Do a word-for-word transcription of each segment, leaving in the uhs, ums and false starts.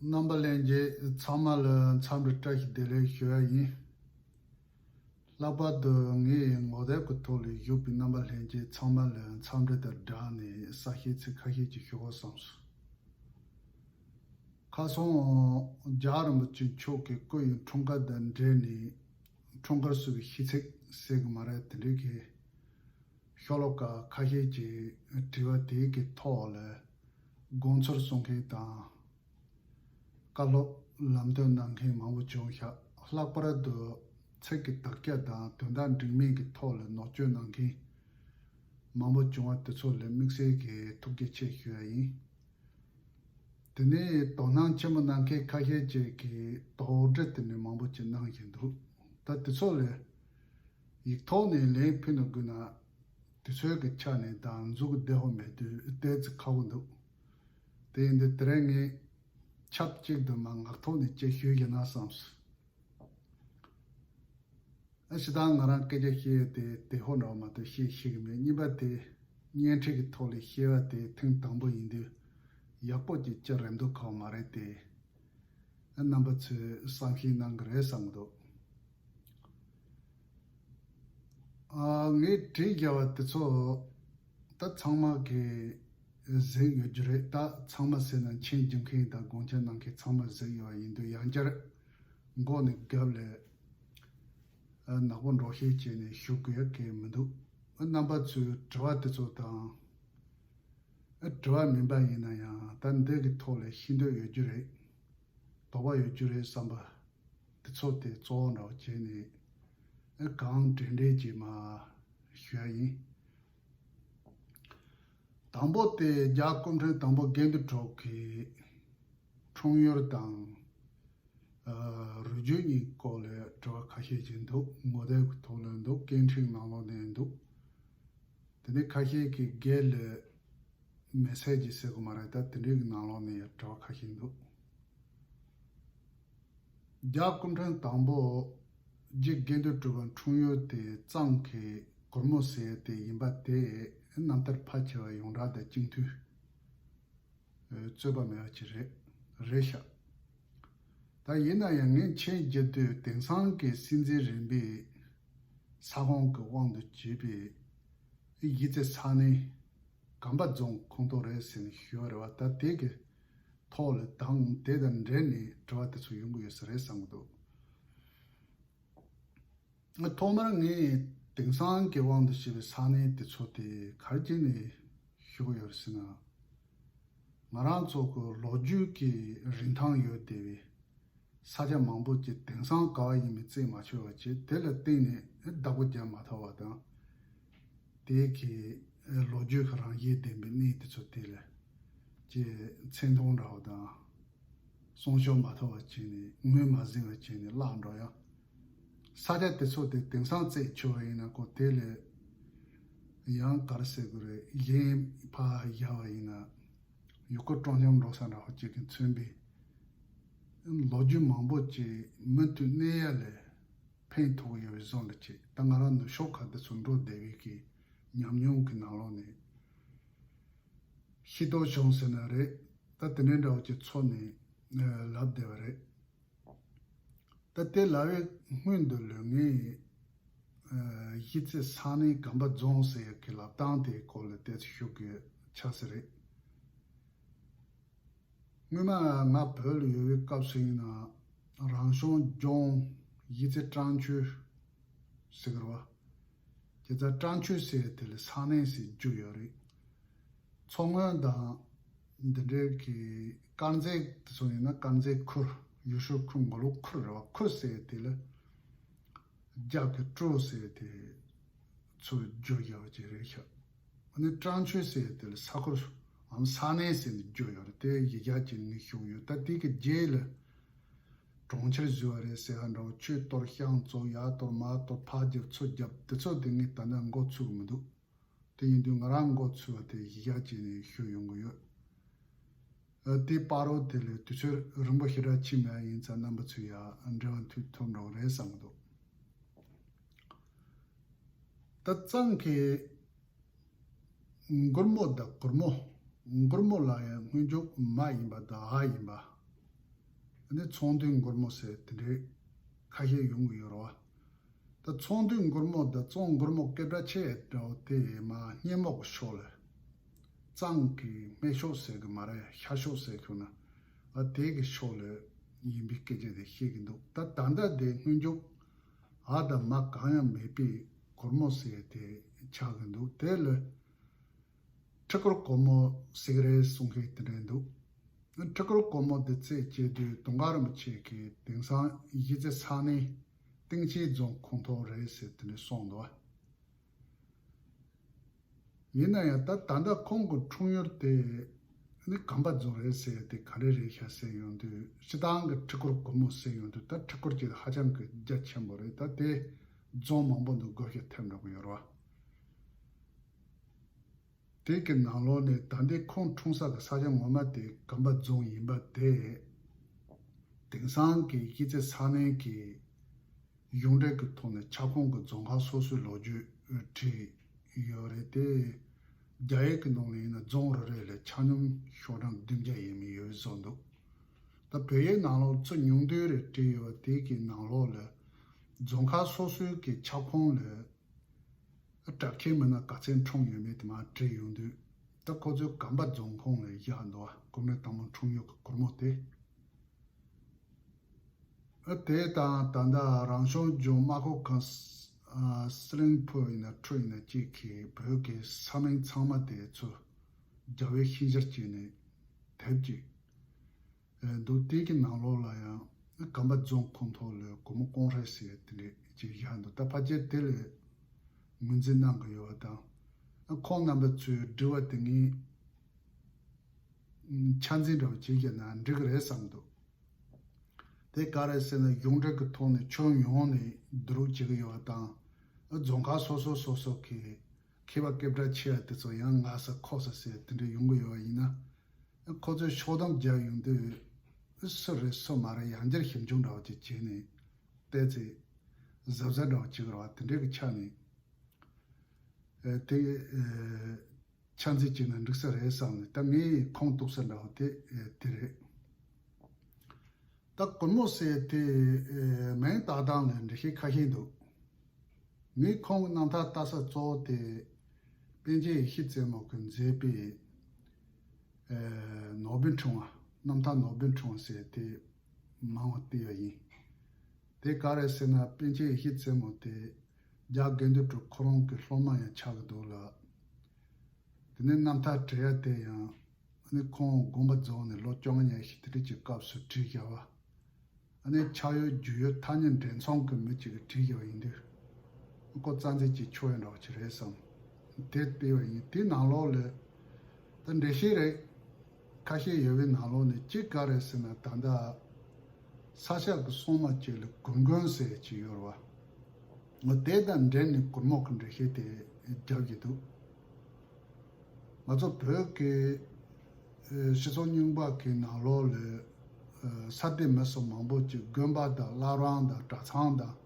རྣམ་པ་ལྷན་རྒྱས་ཚང་མ་ལ་འཚམས་འདྲི་བཀྲ་ཤིས་བདེ་ལེགས་ཞུ་ཡ་ཡིན། ལྷག་པར་དུ་ངའི་ངོ་དེབ་ཀྱི་ཐོག་ལ་བཞུགས་པའི་རྣམ་པ་ལྷན་རྒྱས་ཚང་མ་ལ་འཚམས་འདྲི་དང་སྦྲགས་ནས་གསལ་བཤད་ཚིག་ཁ་ཤས་ཅིག་ཞུ་དགོས་བསམས་སོང་། ཁ་སང་རྒྱལ་བ་རིན་པོ་ཆེ་མཆོག་གི་སྐུ་ཡི་འཁྲུངས་སྐར་དང་འབྲེལ་ནས་འཁྲུངས་སྐར་བསུ་བའི་ཤིས་ཚིག་ཟེར་གི་མ་རེད། དེ་འདྲའི་གི་ཤོ་ལོ་ཀ་ཁ་ཤས་ཀྱིས་དྲི་བ་དེའི་གི་ཐོག་ལ་དགོངས་ཚུལ་གསུང་མཁན་དང་། བཀའ་སློབ་ལམ་སྟོན་གནང་མཁན་མང་པོ་བྱུང་ཤག་ལྷག་པར་དུ་ཚིག་གི་དག་ཆ་དང་དོན་དག་འགྲིག་མིན་གྱི་ཐོག་ལ་ནོར་བཅོས་གནང་མཁན་མང་པོ་བྱུང་བ་དེ་ཚོ་ལ་དམིགས་བསལ་གྱི་ཐུགས་རྗེ་ཆེ་ཞུ་ཡ་ཡིན། དེ་ནས་དོ་སྣང་ཆེན་པོ་གནང་མཁན་ཁ་ཤས་ཅིག་གིས་དོགས་འདྲི་དེ་འདྲ་མང་པོ་ཅིག་གནང་བཞིན་འདུག་ད་དེ་ཚོ་ལ་ཡིག་ཐོག་ནས་ལན་ཕུལ་ན་དགོས་ན་དུས་ཚོད་ཀྱི་ཆ་ནས་དང་མཛུབ་གུ་བདེ་བོ་མེད་དུས་ཏོག་ཙམ་ཁག་པོ་འདུག་དེ་ཡིན་དུས་དེ་རིང་ངས་ཆབས་ཅིག་ཏུ་མར་ངག་ཐོག་ནས་ཅིག་ཞུས་བཞག་ན་བསམས། ཨ་ཕྱི་དང་ང་རང་སྐད་ཆ་བཤད་དེ་དེ་ཧོ་འདྲ་བ་མ་གཏོགས་བཤད་ཤེས་ཀྱི་མེད། གཉིས་པ་དེ་བརྙན་འཕྲིན་གྱི་ཐོག་ལས་བཤད་པ་དེ་ཐེངས་དང་པོ་ཡིན་དུས་ཡག་པོ་ཅིག་ཅི་རེད་འདུག་གོ་མ་རེད་དེ། ཨ་རྣམ་པ་ཚོས་བསམ་ཤེས་གནང་གི་རེད་བསམ་གི་འདུག་ཨ་ངས་བྲིས་བཞག་པ་དེ་ཚོ་ད་ཚང་མ་གིས་གཟིགས་ཡོད་རྒྱུ་རེད། ད་ཚང་མ་ཟེར་ན་མཆན་རྒྱུག་མཁན་དང་དགོངས་འཆར་གནང་མཁན་ཚང་མ་གཟིགས་ཡོད་པ་ཡིན་དུས་ཡང་བསྐྱར་མགོ་ནས་རྒྱབ་ལ་ཨ་ནག་པོ་འགྲོ་ཤེས་བྱས་ནས་ཞུ་དགོས་ཡ་གང་ཡང་མི་འདུག་ཨ་རྣམ་པ་ཚོའི་དྲི་བ་དེ་ཚོ་དང་། ཨ་དྲི་བ་མིན་པ་ཡིན་ན་ཡང་ད་འདི་གི་ཐོག་ལ་ཤེས་འདོད་ཡོད་རྒྱུ་རེད། དོགས་པ་ཡོད་རྒྱུ་རེད་བསམ་པ་དེ་ཚོ་དེ་གཙོ་བོ་འདྲ་བོ་བྱས་ནས་ཨ་གང་དྲན་དྲན་གྱིས་མར་ཞུ་ཡ་ཡིན། དང་པོ་དེ་རྒྱལ་བ་སྐུ་ཕྲེང་དང་པོ་དགེ་འདུན་གྲུབ་ཀྱི་འཁྲུངས་ཡུལ་དང་། ཨ་རུས་རྒྱུད་གཉིས་སྐོར་ལ་དྲི་བ་ཁ་ཤས་ཅིག་འདུག་ངོ་དེབ་ཀྱི་ཐོག་ལ་འདུག་སྐད་འཕྲིན་ནང་ལོགས་ནས་འདུག་དེ་ནས་ཁ་ཤས་ཀྱིས་སྒེར་ལ་མེ་སེ་ཇི་ཟེར་གི་མ་རེད། ད་དེ་འདྲའི་གི་ནང་ལོགས་ནས་ཡང་དྲི་བ་ཁ་ཤས་འདུག་རྒྱལ་བ་སྐུ་ཕྲེང་དང་པོ་རྗེ་དགེ་འདུན་གྲུབ་པ་འཁྲུངས་ཡུལ་དེ་གཙང་གི་གུར་མོ་ཟེར་དེ་ཡིན་པ་དེ་རྣམ་ཐར་ཕལ་ཆེ་བ་ཡོངས་གྲགས་དང་གཅིག་མཐུན། རྩོད་པ་མེད་པ་ཅིག་རེད། རེད་ཤག་ད་ཡིན་ན་ཡང་ངས་མཆན་རྒྱག་དུས་དེང་སང་གི་སྲིད་འཛིན་རིམ་པའི་ས་ཁོངས་ཀྱི་དབང་དུ་བྱས་པའི་གཞིས་རྩེ་ས་གནས་གམ་པ་རྫོང་ཁོངས་གཏོགས་རེད་ཟེར་ནས་ཞུས་པ་རེད་བ། ད་དེ་གི་ཐོག་ལ་དང་དེ་དང་འབྲེལ་ནས་དྲི་བ་དེ་ཚོ་ཡོང་གི་ཡོད་ས་རེད་བསམ་གི་འདུག་ཐོག་མར་ངས་དེང་སང་གི་དབང་དུ་བྱས་པའི་ས་གནས་དེ་ཚོ་དེ་ག་རེ་བྱས་ནས་ཞུ་གི་ཡོད་ཟེར་ན། ང་རང་ཚོ་གི་ལོ་རྒྱུས་ཀྱི་རིན་ཐང་ཡོད་བསྡད་པའི་ས་ཆ་མང་པོ་ཅིག་དེང་སང་ག་བ་ཡིན་མིན་རྩད་མ་ཆོད་པ་བྱས། དེ་ལ་བརྟེན་ནས་བདག་པོ་རྒྱག་མ་ཐུབ་པ་དང་། དེ་གི་ལོ་རྒྱུས་ཀྱི་རང་བཞིན་ལྡན་པའི་གནས་དེ་ཚོ་དེ་ལ་ཅིག་མཚན་མཐོང་འདྲ་བ་དང་། སྲུང་སྐྱོབ་མ་ཐུབ་པ་བྱས་ནས་ངོས་མ་ཟིན་པ་བྱས་ནས་བརླག་འགྲོ་ཡ། ས་ཆ་དེ་ཚོ་དེ་དེང་སང་རྩད་ཆོད་པ་ཡིན་ན་ཁོ་དེ་ལས་ཡང་ག་རེ་ཟེར་དགོས་རེད། གཞན་ཕར་བཞག་པ་ཡིན་ན་ཡུལ་སྐོར་སྤྲོ་འཆམ་འགྲོ་ས་འདྲ་བོ་ཅིག་གིས་མཚོན་པའི་ལོ་རྒྱུས་མང་པོ་ཅིག་མུ་མཐུད་གནས་ཡ་ལས་ཕན་ཐོགས་ཡོད་པའི་བཟོ་འདྲ་ཅིག་ད་ང་རང་ནུབ་ཕྱོགས་ཁག་དེ་ཚོ་འགྲོ་བསྡད་པའི་གི་ཉམས་མྱོང་གི་ནང་ལོགས་ནས་ཤེས་རྟོགས་བྱུང་ཟེར་ན་རེད། ད་དེ་འདྲའི་འདྲ་བོ་ཅིག་ཚོར་ནས་ལབ་བསྡད་པ་རེད། ད་དེ་ལབ་པའི་སྔོན་དུ་ལོས་ངས་གཞིས་རྩེ་ས་གནས་གམ་པ་རྫོང་ཟེར་ཡག་གི་ལབ་སྟངས་དེའི་སྐོར་ལ་ཏོག་ཙམ་ཞུ་དགོས་ཆགས་ས་རེད། སྔོན་མ་ང་བོད་ལ་ཡོད་པའི་སྐབས་སུ་ཡིན་ན་རང་བྱུང་ལྗོངས་གཞིས་རྩེ་ཀྲང་ཆུ་ཟེར་གི་རེད་བ། དེ་ཚ་ཀྲང་ཆུ་ཟེར་དེ་ལ་ས་གནས་ཟེར་རྒྱུ་ཡོད་རེད། མཚོ་སྔོན་དང་འདི་འདྲའི་གི་དཀར་མཛེས་དེ་ཚོ་ཡིན་ན་དཀར་མཛེས་ཁུལ། ཡུལ་ཤུལ་ཁུལ། མགོ་ལོག་ཁུལ་རེད་བ། ཁུལ་ཟེར་དེ་ལ་རྒྱབ་ཀྱི་ཀྲོའུ་ཟེར་དེ་ཚོ་བརྗོད་ཡག་ཅིག་རེད་ཤག་ཨ་ནི་ཀྲང་ཆུ་ཟེར་དེ་ལ་ས་ཁུལ་འམ་ས་གནས་ཟེར་ནས་བརྗོད་ཡོད་རེད། དེ་གཞི་རྒྱ་ཅིག་ངས་ཞུགས་ཡོད། ད་དེ་གི་རྗེས་ལ་གྲོང་ཁྱེར་བཟོས་པ་རེད་ཟེར་ཧ་འདྲ་བོ། ཆུ་གཏོར་ཤང་བཙུགས། ཡར་གཏོར་མར་གཏོར། ཕར་རྒྱབ་ཚུར་རྒྱབ་དེ་ཚོ་དེ་ངས་ད་ནས་མགོ་ཚོས་གི་མི་འདུག་དེ་ཡིན་དུས་ང་རང་མགོ་ཚོས་པ་དེ་གཞི་རྒྱ་བྱས་ནས་ཞུ་ཡོང་གི་ཡོད། ཨ་དེ་བར་དུ་དེ་ལས་དུས་ཚོད་རིང་པོ་ཞེ་དྲག་ཕྱིན་མེད་ཡིན་ཙང་རྣམ་པ་ཚོས་ཡང་འབྲེལ་བ་མཐུད་ཐུབ་འགྲོ་གི་རེད་བསམ་གི་འདུག་ད་གཙང་གི་མགུར་མོ་དང་གུར་མོ། མགུར་མོ་ལ་ཡང་སྔོན་འཇུག་མ་ཡིན་པ་དང་འ་ཡིན་པ། ནི་ཚོང་འདུས་མགུར་མོ་ཟེར་དེ་འདྲའི་ཁ་ཤས་ཡོང་གི་ཡོད་རེད་བ། ད་ཚོང་འདུས་མགུར་མོ་དང་ཙོང་མགུར་མོ་སྐད་གྲགས་ཆེ་འདྲ་བོ་དེ་མ་སྙེ་མོ་གི་ཕྱོགས་ལ། གཙང་གི་སྨད་ཕྱོགས་ཟེར་གི་མ་རེད། ཤར་ཕྱོགས་ཟེར་གི་ན། ཨ་དེ་གི་ཕྱོགས་ལ་ཡིན་པའི་སྐད་ཆ་དེ་བཤད་གི་འདུག་ད་ད་ལྟ་དེ་སྔོན་འཇུག་ཨ་དང་མ་གང་ཡང་མེད་པའི་མགུར་མོ་ཟེར་དེ་ཆགས་གི་འདུག་དེ་ལ་ཁྲི་སྐོར་སྒོར་མོ་ཟེར་གི་རེད་གསུང་མཁན་དེ་འདྲ་འདུག་ཁྲི་སྐོར་སྒོར་མོ་དེ་རྩད་བཅད་དུས་དུང་དཀར་རིན་པོ་ཆེ་གིས་དེང་སང་གཞིས་རྩེ་ས་གནས་སྟེང་ཆེན་རྫོང་ཁོངས་གཏོགས་རེད་ཟེར་དེ་འདྲ་གསུངས་འདུག་ཡིན་ན་ཡང་ད་ད་ལྟ་ཁོང་གི་འཁྲུངས་ཡུལ་དེ་ནི་གམ་པ་རྫོང་རེད་ཟེར་དེ་ག་རེ་རེད་ཤག་ཟེར་ཡོང་དུས། སྤྱི་བཏང་གི་ཁྲི་སྐོར་སྒོར་མོ་ཟེར་ཡོང་དུས་ད་ཁྲི་སྐོར་གྱི་ཧ་ཅང་གི་རྒྱ་ཆེན་པོ་རེད། ད་དེ་རྫོང་མང་པོ་འདུག་བགོ་བཤའ་ཐེབས་འགྲོ་གི་ཡོད་རེད་བ། དེ་གི་ནང་ལོགས་ནས་ད་ལྟའི་ཁོང་འཁྲུངས་ས་གི་ས་ཆ་ངོ་མ་དེ་གམ་པ་རྫོང་ཡིན་པ་དེ། དེང་སང་གི་གཞིས་རྩེ་ས་གནས་ཀྱི་གཞུང་འབྲེལ་གྱི་ཐོག་ནས་ཁྱབ་ཁོངས་ཀྱི་རྫོང་ཁག་སོ་སོའི་ལོ་རྒྱུས་བྲིས་ཡོད་རེད་དེ། རྒྱ་ཡིག་གི་ནང་ལ་ཡིན་ན་རྫོང་རེ་རེ་ལ་ཆ་སྙོམས་ཤོག་གྲངས་བདུན་བརྒྱ་ཡས་མས་ཡོད་བཟོ་འདུག་ད་བོད་ཡིག་ནང་ལོགས་ཚུར་ཉུང་བསྡུས་རེ་བྲིས་ཡོད་པ་དེ་གི་ནང་ལོགས་ལ་རྫོང་ཁག་སོ་སོའི་གི་ཁྱབ་ཁོངས་ལ་གྲགས་ཆེན་མི་སྣ་ག་ཚད་འཁྲུངས་ཡོད་མེད་དེ་མར་བྲིས་ཡོང་དུས། ད་ཁོ་ཚོས་གམ་པ་རྫོང་ཁོངས་ལ་བཞག་འདུག་བ། སྐུ་ཕྲེང་དང་པོ་འཁྲུངས་ཡུལ་གྱི་སྒོར་མོ་དེ། ཨ་དེ་དང་ད་ལྟ་རང་སྐྱོང་ལྗོངས་རྨ་ཁོ་ཁང་ཨ་སི་ལིང་ཕུ་ཡིན་ན་ཁྲུ་ཡིན་ན་གཅིག་གིས་བོད་ཀྱི་ས་མིང་ཚང་མ་དེ་ཚོ་རྒྱ་བོད་ཤན་སྦྱར་བྱས་ནས་དེབ་ཅིག་འདུག་དེ་གི་ནང་ལོགས་ལ་ཡང་གམ་པ་རྫོང་ཁོངས་གཏོགས་ལ་སྒོར་མོ་སྐོང་རེད་ཟེར་དེ་འདྲས་ཅིག་བཞག་འདུག་ད་ཕལ་ཆེར་དེ་ལ་ངོས་འཛིན་གནང་གི་ཡོད་པ་དང་། ཁོང་རྣམ་པ་ཚོས་འབྲི་བ་དེ་ངས་ཆ་འཛིན་འདྲ་བོ་བྱེད་ཀྱི་ན་འགྲིག་གི་རེད་བསམ་འདུག་དེ་ག་རེ་ཟེར་ན་གཞུང་འབྲེལ་གྱི་ཐོག་ནས་ཁྱོན་ཡོངས་ནས་བསྡུ་རུབ་བྱེད་ཀྱི་ཡོད་པ་དང་། རྫོང་ཁག་སོ་སོ་སོ་སོ་གི་མཁས་པ་སྐད་གྲགས་ཆེ་བ་དེ་ཚོ་ཡང་ང་ས་ཁོ་ས་ཟེར་དེ་འདྲ་ཡོང་གི་ཡོད་པ་ཡིན་ན། ཁོ་ཚོས་ཤོག་སྡོམ་རྒྱག་ཡོང་དུས་སུ་རེད་སུ་མ་རེད་ཡང་བསྐྱར་ཞིབ་འཇུག་འདྲ་བོ་ཅིག་བྱས་ནས་བལྟས་ཚེ་གཟབ་གཟབ་འདྲ་བོ་བྱེད་དགོས་རེད་བ། དེ་འདྲའི་གི་ཆ་ནས་དེ་ཆ་འཛིན་བྱས་ན་འགྲིག་ས་རེད་བསམ་ནས་ད་ངས་ཁུངས་གཏུགས་ས་འདྲ་བོ་དེ་དེ་རེད། ད་སྒོར་མོ་ཟེར་དེ་མིང་བཏགས་སྟངས་ལ་འགྲེལ་བཤད་ཁ་ཤས་འདུག་ངས་ཁོང་གི་རྣམ་ཐར་ལྟ་ས་གཙོ་བོ་དེ་པཎ་ཆེན་ཡེ་ཤེས་རྩེ་མོ་གིས་མཛད་པའི་ནོར་བུའི་ཕྲེང་བ། རྣམ་ཐར་ནོར་བུའི་ཕྲེང་བ་ཟེར་དེ་མང་བ་བལྟས་པ་ཡིན། དེ་ག་རེ་ཟེར་ན་པཎ་ཆེན་ཡེ་ཤེས་རྩེ་མོ་དེ་རྒྱ་དགེ་འདུན་གྲུབ་ཁོ་རང་གི་སློབ་མ་ཡང་ཆགས་ཀྱི་འདུག་ལ། དེ་ནས་རྣམ་ཐར་བྲིས་ཡ་དེ་ཡང་ཨ་ནི་ཁོང་དགོངས་པ་རྫོགས་ནས་ལོ་བཅོ་ལྔ་ཉི་ཤུ་དེ་འདྲ་གྱི་སྐབས་སུ་བྲིས་བཞག་པ། ཨ་ནི་ཕྱག་ཡུལ་རྒྱུགས་ཡུལ་ཐ་སྙད་འདྲེན་ཚོང་གི་མི་གཅིག་གིས་བྲིས་བཞག་པ་ཡིན་དུས། ཁོ་རྩ་འཛིན་བྱེད་ཆོག་ཡ་འདྲ་བ་ཅིག་རེད་བསམ། དེ་བལྟས་པ་ཡིན། དེའི་ནང་ལོགས་ལ་ད་འགྲེལ་བཤད་རེད། ཁ་ཤས་ཡོད་པའི་ནང་ལོགས་ནས་གཅིག་ག་རེ་ཟེར་ན་ད་ལྟ་ས་སྐྱ་གི་སྲུང་མ་གཅིག་ལ་གུར་མགོན་ཟེར་གཅིག་ཡོད་རེད་བ། ངོ་དེ་དང་འབྲེལ་ནས་གུར་མོ་གི་འགྲེལ་བཤད་དེ་རྒྱབ་ཀྱི་འདུག་ང་ཚོ་བོད་ཀྱི་ཨ་སྤྱི་ཚོགས་རྙིང་པ་གི་ནང་ལོགས་ལ་ཨ་ས་སྡེ་མི་སོགས་མང་པོ་ཅིག་དགོན་པ་དང་བླ་བྲང་དང་གྲྭ་ཚང་དང་།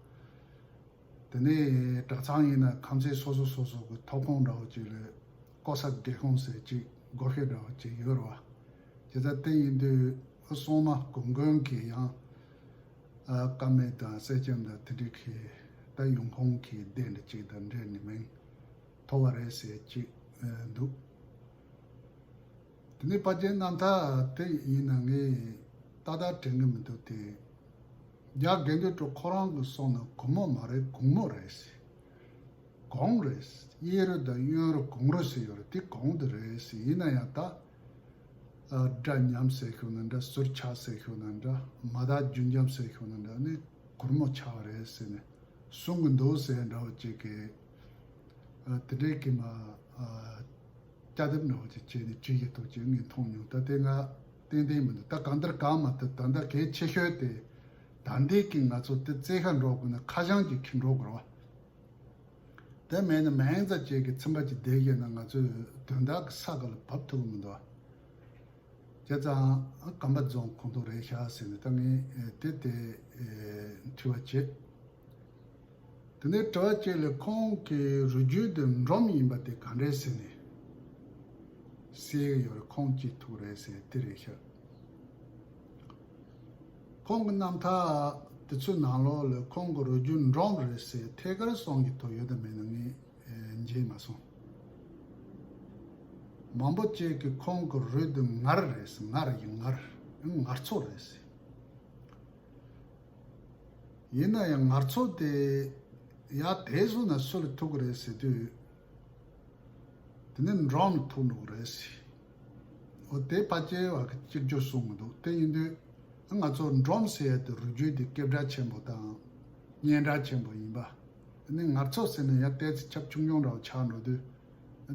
དེ་ནས་གྲྭ་ཚང་ཡིན་ན་ཁམས་ཚན་སོ་སོ་སོ་སོ་གི་ཐོབ་ཁོངས་འདྲ་བོ་ཅིག་ལ་ཀོ་ས་དགེ་ཁོངས་ཟེར་ཅིག་བགོ་བཤའ་འདྲ་བོ་ཅིག་ཡོད་རེད་བ། བྱས་ཙང་དེ་ཡིན་དུས་སྲུང་མ་གུར་མགོན་གྱི་ཡང་ཨ་བཀའ་མེད་དང་གསེར་སྐྱེམས་དང་དེ་འདྲའི་གི་ད་ཡོང་ཁུངས་ཀྱི་སྡེ་འདྲ་ཅིག་དང་འབྲེལ་ནས་མིང་ཐོབ་པ་རེད་ཟེར་ཅིག་འདུག་དེ་ནས་ཕལ་ཆེར་རྣམ་ཐར་དེ་ཡིན་ན་ངས་ཏག་ཏག་དྲན་གྱི་མི་འདུག་སྟེ། རྒྱ་དགེ་འདུན་གྲུབ་ཁོ་རང་གིས་གསུངས་ན་གུར་མོ་མ་རེད་གུང་མོ་རེད་ཟེར། གུང་རེད། གཡས་རུ་དང་གཡོན་རུ་གུང་རུ་ཟེར་ཡོད་རེད། དེ་གུང་དེ་རེད་ཟེར། ཡིན་ན་ཡང་ད་ཨ་སྒྲ་ཉམས་ཟེར་ཤོག་ན་འདྲ། ཟུར་ཆག་ཟེར་ཤོག་ན་འདྲ། མ་དག་རྒྱུན་འབྱམས་ཟེར་ཤོག་ན་འདྲ། ནི་གུར་མོ་ཆགས་པ་རེད་ཟེར་ནས་གསུང་གི་འདུག་ཟེར་འདྲ་བོ་ཅིག་གིས་ཨ་དེ་འདྲའི་གི་མ་ཨ་བསྐྱར་ཟློས་འདྲ་བོ་ཅིག་བྱས་ནས་བྲིས་ཡོད་འདུག་ཅེས་ངས་མཐོང་མྱོང་། ད་དེ་ང་ཏན་ཏན་མི་འདུག་ད་གང་ལྟར་གང་མ་ཐུབ་ད་ལྟ་གལ་ཆེ་ཤོས་དེ་ད་འདི་གི་ང་ཚོ་དེ་རྩེ་ཁ་འགྲོ་དགོས་ན་ཁ་བྱང་ཅིག་འཁྱེར་འགྲོ་དགོས་རེད་བ། དེ་མེད་ན་མིང་ཙམ་ཅིག་གི་ཚིམ་པ་ཅིག་བསྡད་བཞག་ན་ང་ཚོའི་དོན་དག་གི་ས་ག་ལ་བབས་ཐུབ་ཀྱི་མི་འདུག་བ། བྱས་ཙང་གམ་པ་རྫོང་ཁོངས་གཏོགས་རེད་ཤག་ཟེར་ནས་ད་ངས་དེ་དེ་དྲི་བ་བྱས། དེ་ནས་དྲི་བ་གཅིག་ལ་ཁོང་གི་རུས་རྒྱུད་དེ་འབྲོམ་ཡིན་པ་དེ་ག་འདྲས་ཟེར་ནས་གསལ་གི་ཡོད་རེད། ཁུངས་ཅིག་ཐུག་རེད་ཟེར་དེ་རེད་ཤག་ཁོང་གི་རྣམ་ཐར་དེ་ཚོའི་ནང་ལོགས་ལ་ཁོང་གི་རུས་རྒྱུད་འབྲོམ་རེད་ཟེར་ཐད་ཀར་གསུང་གི་ཐོག་ཡོད་དམ་མེད་ན་ངས་མཇལ་མ་སོང་། མང་པོ་ཅིག་གིས་ཁོང་གི་རུས་དེ་ངར་རེད་ཟེར། ངར་ཡིན་ངར། ངར་ཚོ་རེད་ཟེར། ཡིན་ན་ཡང་ངར་ཚོ་དེ་ཡར་དེད་སོང་ན་སུ་ལ་ཐུག་གི་རེད་ཟེར་དུས། དེ་ནས་འབྲོམ་ལ་ཐུག་འགྲོ་གི་རེད་ཟེར། འོ་དེ་ཕལ་ཆེར་བ་གི་གཅིག་གྱུར་གསུང་གི་འདུག་དེ་ཡིན་དུས་ང་ཚོ་འབྲོམ་ཟེར་ཡ་དེ་རུས་རྒྱུད་དེ་སྐད་གྲགས་ཆེན་པོ་དང་སྙན་གྲགས་ཆེན་པོ་ཡིན་པ། དེ་ནས་ངར་ཚོ་ཟེར་ན་ཡང་ཏོག་ཙམ་ཁྱབ་ཆུང་ཆུང་འདྲ་བོ་ཆགས་འགྲོ་དུས།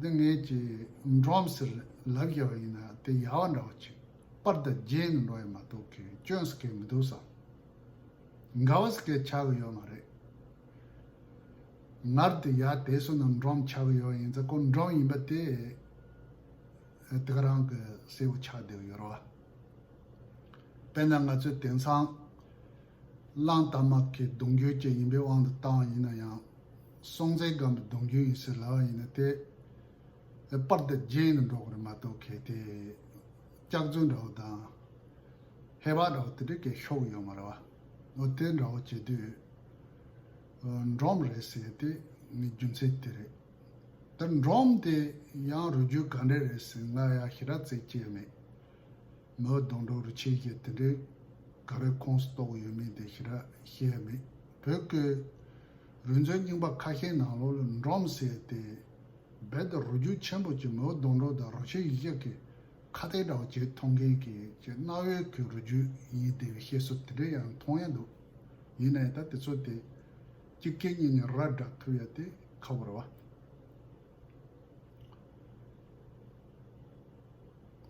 དེ་ངས་ཀྱི་འབྲོམ་ཟེར་ལབ་བཞག་པ་ཡིན་ན་དེ་ཡག་པ་འདྲ་བོ་ཅིག་པར་དང་རྒྱན་ནས་འགྲོ་ཡ་མ་གཏོགས་གི་སྐྱོན་ཟེར་མཁན་མི་འདུག་བསམ། འགལ་བ་ཟེར་མཁན་ཆགས་ཀྱི་ཡོད་མ་རེད། ངར་དེ་ཡར་དེད་སོང་ན་འབྲོམ་ཆགས་ཀྱི་ཡོད་ཡིན་ཙང་ཁོ་འབྲོམ་ཡིན་པ་དེ་དེ་ག་རང་གི་གསལ་པོ་ཆགས་བསྡད་ཀྱི་ཡོད་རེད་བ། དཔེར་ན་ང་ཚོས་དེང་སང་གླང་དར་མ་གི་གདུང་རྒྱུད་ཅིག་ཡིན་པའི་དབང་དུ་བཏང་བ་ཡིན་ན་ཡང་། སྲོང་བཙན་སྒམ་པོའི་གདུང་རྒྱུད་ཡིན་ཟེར་ལབ་པ་ཡིན་ན་དེ་པར་དང་རྒྱན་དུ་འགྲོ་གི་རེད་མ་གཏོགས་གལ་ཏེ་སྐྱག་རྫུན་འདྲ་བོ་དང་ཧེ་བག་འདྲ་བོ་དེ་འདྲ་གས་ཤོར་གི་ཡོད་མ་རེད་བ། འོ་དེ་འདྲ་བོ་བྱེད་དུས་འབྲོམ་རེད་ཟེར་དེ་ངའི་རྒྱུ་མཚན་དེ་རེད། ད་འབྲོམ་དེ་ཡང་རུས་རྒྱུད་ག་འདྲ་རེད་ཟེར་ང་ཡང་ཞེ་དྲག་རྩད་གཅོད་མེད། མི་བོ་ལྡོང་གྲོགས་རུས་ཆེན་བཞི་དེ་འདྲའི་ག་རེ་ཁོངས་སུ་གཏོགས་ཡོད་མེད་དེ་ཞེ་དྲག་ཤེས་ཡ་མེད། བོད་ཀྱི་རུས་མཛོད་རྙིང་པ་ཁ་ཤས་ནང་ལོགས་ལ་འབྲོམ་ཟེར་ཏེ་རྦད་དེ་རུས་རྒྱུད་ཆེན་པོ་གཅིག་མི་བོ་ལྡོང་གྲོགས་དང་རུས་ཆེན་བཞི་གི་ཁ་གཏད་འདྲ་བོ་བྱེད་མཐོང་མཁན་གྱི་ཅིག་གནའ་བོའི་གི་རུས་རྒྱུད་ཡིན་བསྡད་པའི་བཤད་སྲོལ་དེ་འདྲ་ཡང་མཐོང་ཡ་འདུག་ཡིན་ནའི་ད་དེ་ཚོ་དེ་གཅིག་གིས་གཉིས་ནས་ར་སྒྲ་ཐུབ་ཡ་དེ་ཁག་པོ་རེད་བ།